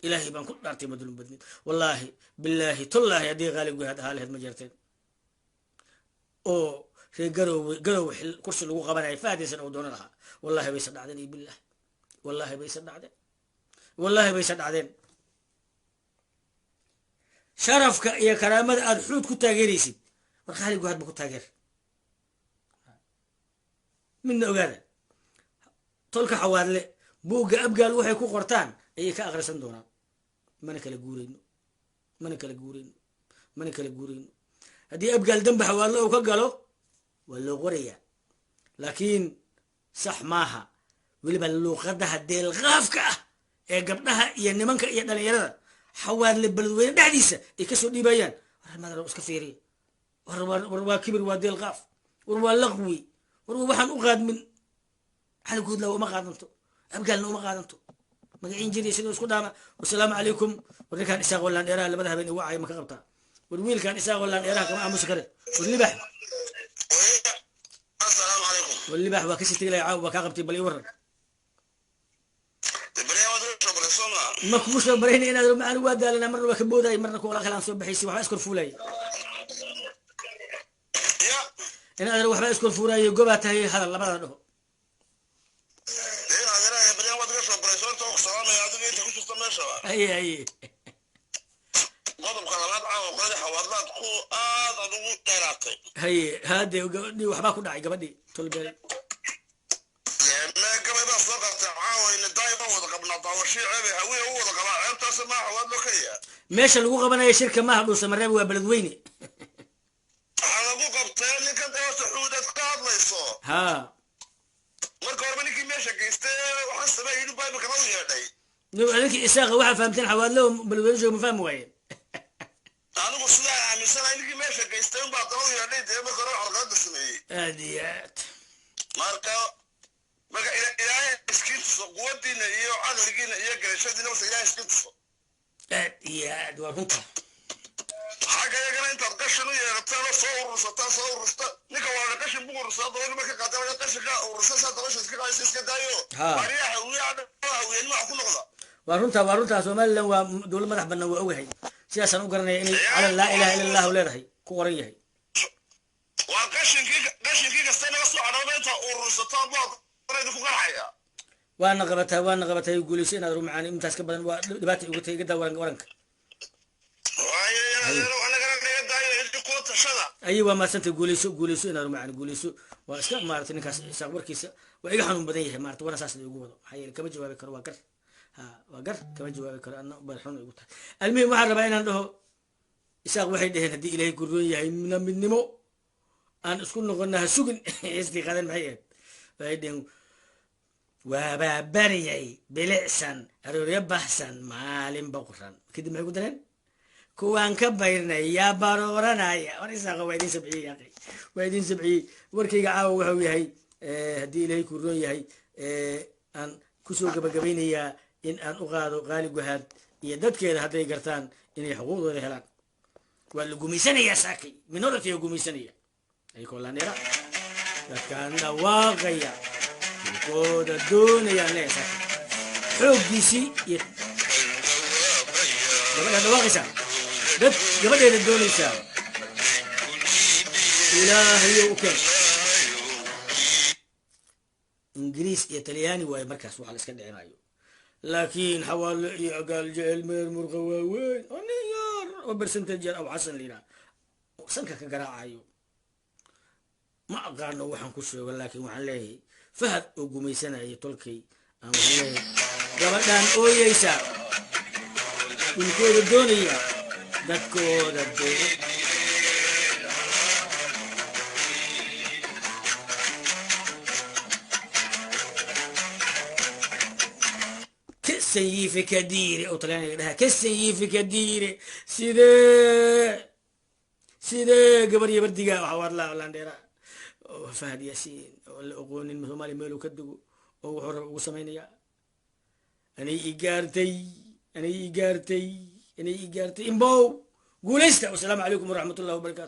Ilaahay baan ku dhaartay, ma dulmi badnin. Wallaahi billaahi tallaahi, haddii Qaali Guhaad ahaa lahayd, ma jeerteen oo reer Garoowe, Garoowe xil kursi lagu qabanaya Fahdiisan uu doonan lahaa, wallahi baysa dhacdeen. Iyo billah, wallahi baysa dhacdeen, wallahi baysa dhacdeen. Sharafka iyo karaamada aada Xuud ku taageeraysid, war Qaali Guhaad ba ku taageer. Midna ogaada, tolka Xawaadle buugga Abgaal waxay ku qortaan ayay ka akhrisan doonaan. Mana kala guurayno, mana kala guurayno, mana kala guurayno. Haddii Abgaal dembe Xawaadle uu ka galo, waa loo qorayaa, laakiin sax maaha. Weliba luuqadaha deelqaafka ah ee gabdhaha iyo nimanka iyo dhalinyarada Xawaadle Beledweyne dhexdiisa ay kasoo dhiibayaan, war madalo iska fiiriya. War waa kibir, waa deelqaaf, war waa laqwi, war waxaan u qaadmin. Cali Guudlaawa uma qaadanto, Abgaalna uma qaadanto. Magaciin jiriya sidoo isku dhaama. Wasalaamu calaykum. War ninkaan Isaaq Wallaan Dheeraha labada habeen igu cay ma ka qabtaa? War wiilkaan Isaaq Wallaan Dheeraha kama aamusi kare. War libax. Asalaamu calaykum. War libax, waa kasii tegi lahay caawa, waa kaa qabtay. Bal ii waran. Ma kugu soo barayna inaad macaan waa daalana. Marna waa ka boodayay, marna kuwala kalaan soo baxaysay, waxba iskor fuulayay inaad waxba iskor fuulayo. Gobaa tahay, hadal labada dhaho. Haye haye. Qodobka labaad, caawa qoladii Xawaadlaad ku aad aad ugu dheeraatay. Haye, haade gabadhii waxbaa ku dhacay, gabadhii tolbeelay. Mee gabay baa soo qaatay caawa ina daayima wada qabnaa daawashii ceebe hawiya u wada qabaa ceebtaas maa Xawaadlo keliya. Meesha lagu qabanayo shirka maaha Dhuusamareeb, waa Beledweyne. Waxaa lagu qabtay ninkan horta Xuudaad ka hadlayso. Marka horeba ninkii meesha geystay waxaan sameeyay inuu baa imikana u yeedhay. Ninkii Isaaqa waxaa fahamteen Xawaadlo Beledweyne jooga ma fahmi waayeen. Anigu sidaa aaminsanahay, ninkii meesha geystay unbaa daba u yeedhay dee marka hore carqalada sameeyey. Aad iyo aad. Marka Ilaahay iskiin tuso quwadiina iyo caqligiina iyo garashadiina, bas Ilaahay iskiin tuso. Aad iyo aad, waa runta. Xagga iyagana intaad qashin u yeerataan oo soo urursataan, soo urursta ninka waa qashin buu urursadaa, dabada marka qaata laga qashinka urursa, saa dabasha iska qaadaysa iska daayo. Ariyaha hawiyaha hawiyanimo wax ku noqda. Waa runta, waa runta. Somaliland waa dowlad madax bannaan, waa ogahay. Sidaasaan u garanaya inay calan laa ilaha illa allahu leedahay ku qoran yahay. Waa qashinkii kasta inaga soo cadhooba intaa urursataan baa idinku qarxaya. Waana qabataa, waana qabataa. Guulayso inaad rumacaan. Intaas ka badan waa dhibaata igu tahay. Iga daa waranka. Waayo anagana naga daayo ciddi kuwa tashada. Ayi, waa maadsantay. Guulayso, guulayso inaad rumacaan, guulayso. Waa iska maaragtay ninkaas Isaaq warkiisa waa iga xanuun badan yahay maarata, wana saas la igu wado. Maxaa yeele kama jawaabi karo, waa gar, ha waa gar, kama jawaabi karo anna bal xun igu tahay. Almuhim, waxaan rabaa inaan dhaho Isaaq waxay dhaheen haddii Ilaahay ku roon yahay na midnimo aan isku noqonna ha sugin. Heestii qaadan maxay ahayd? Waxay dhaheen waabaa baryay bilicsan arooryo baxsan maalin boqoran. Kadib maxay ku dareen? Kuwaan ka bayrnay yaa barooranaya. War Isaaqa waa idin sabciyey, yaaqay, waa idin sabciyey. Warkayga caawa wuxuu yahay, haddii Ilaahay ku roon yahay, aan kusoo gabagabaynayaa in aan u qaado Qaali Guhaad iyo dadkeeda hadday gartaan inay xuquuqdooda helaan. Waa la gumaysanayaa saakay, minority oo gumaysanaya ayakoo laandheera dadkaan dhawaaqaya dhulkooda doonayaan leeyahay saakay xooggiisii iyo gabadha dhawaaqaysaa dad gabadheeda doonaysaa. Ilaahayow u keen. Ingiriis iyo Talyaani waaye markaas waxa la iska dhicinayo, laakiin Xawaale iyo Agaal Jecel meer murqa waaweyn oo nin yar oo percentage yar aw Xasan la yidhaha sanka ka garaacayo. Ma aqaano waxaan ku sheego, laakiin waxaan leeyahay Fahad oo gumaysanaya tolkay aan waxaan leeyahay gabadhaan ooyeysa dhulkooda doonaya dadkooda doona. Kasayifi kadire oo Talyaaniga dhaha, kasayifi kadire. Sidee gabar iyo bardiga waxa waadla landheera oo Fahad Yaasiin oo la oqoonin Soomaaliya meeluu ka dego oo wuxuu raba ugu samaynayaa. Anay i gaartay, anay i gaartay, anay i gaartay. Imbow guulaysta. Wasalaamu calaykum waraxmat ullahi wabarakaatu.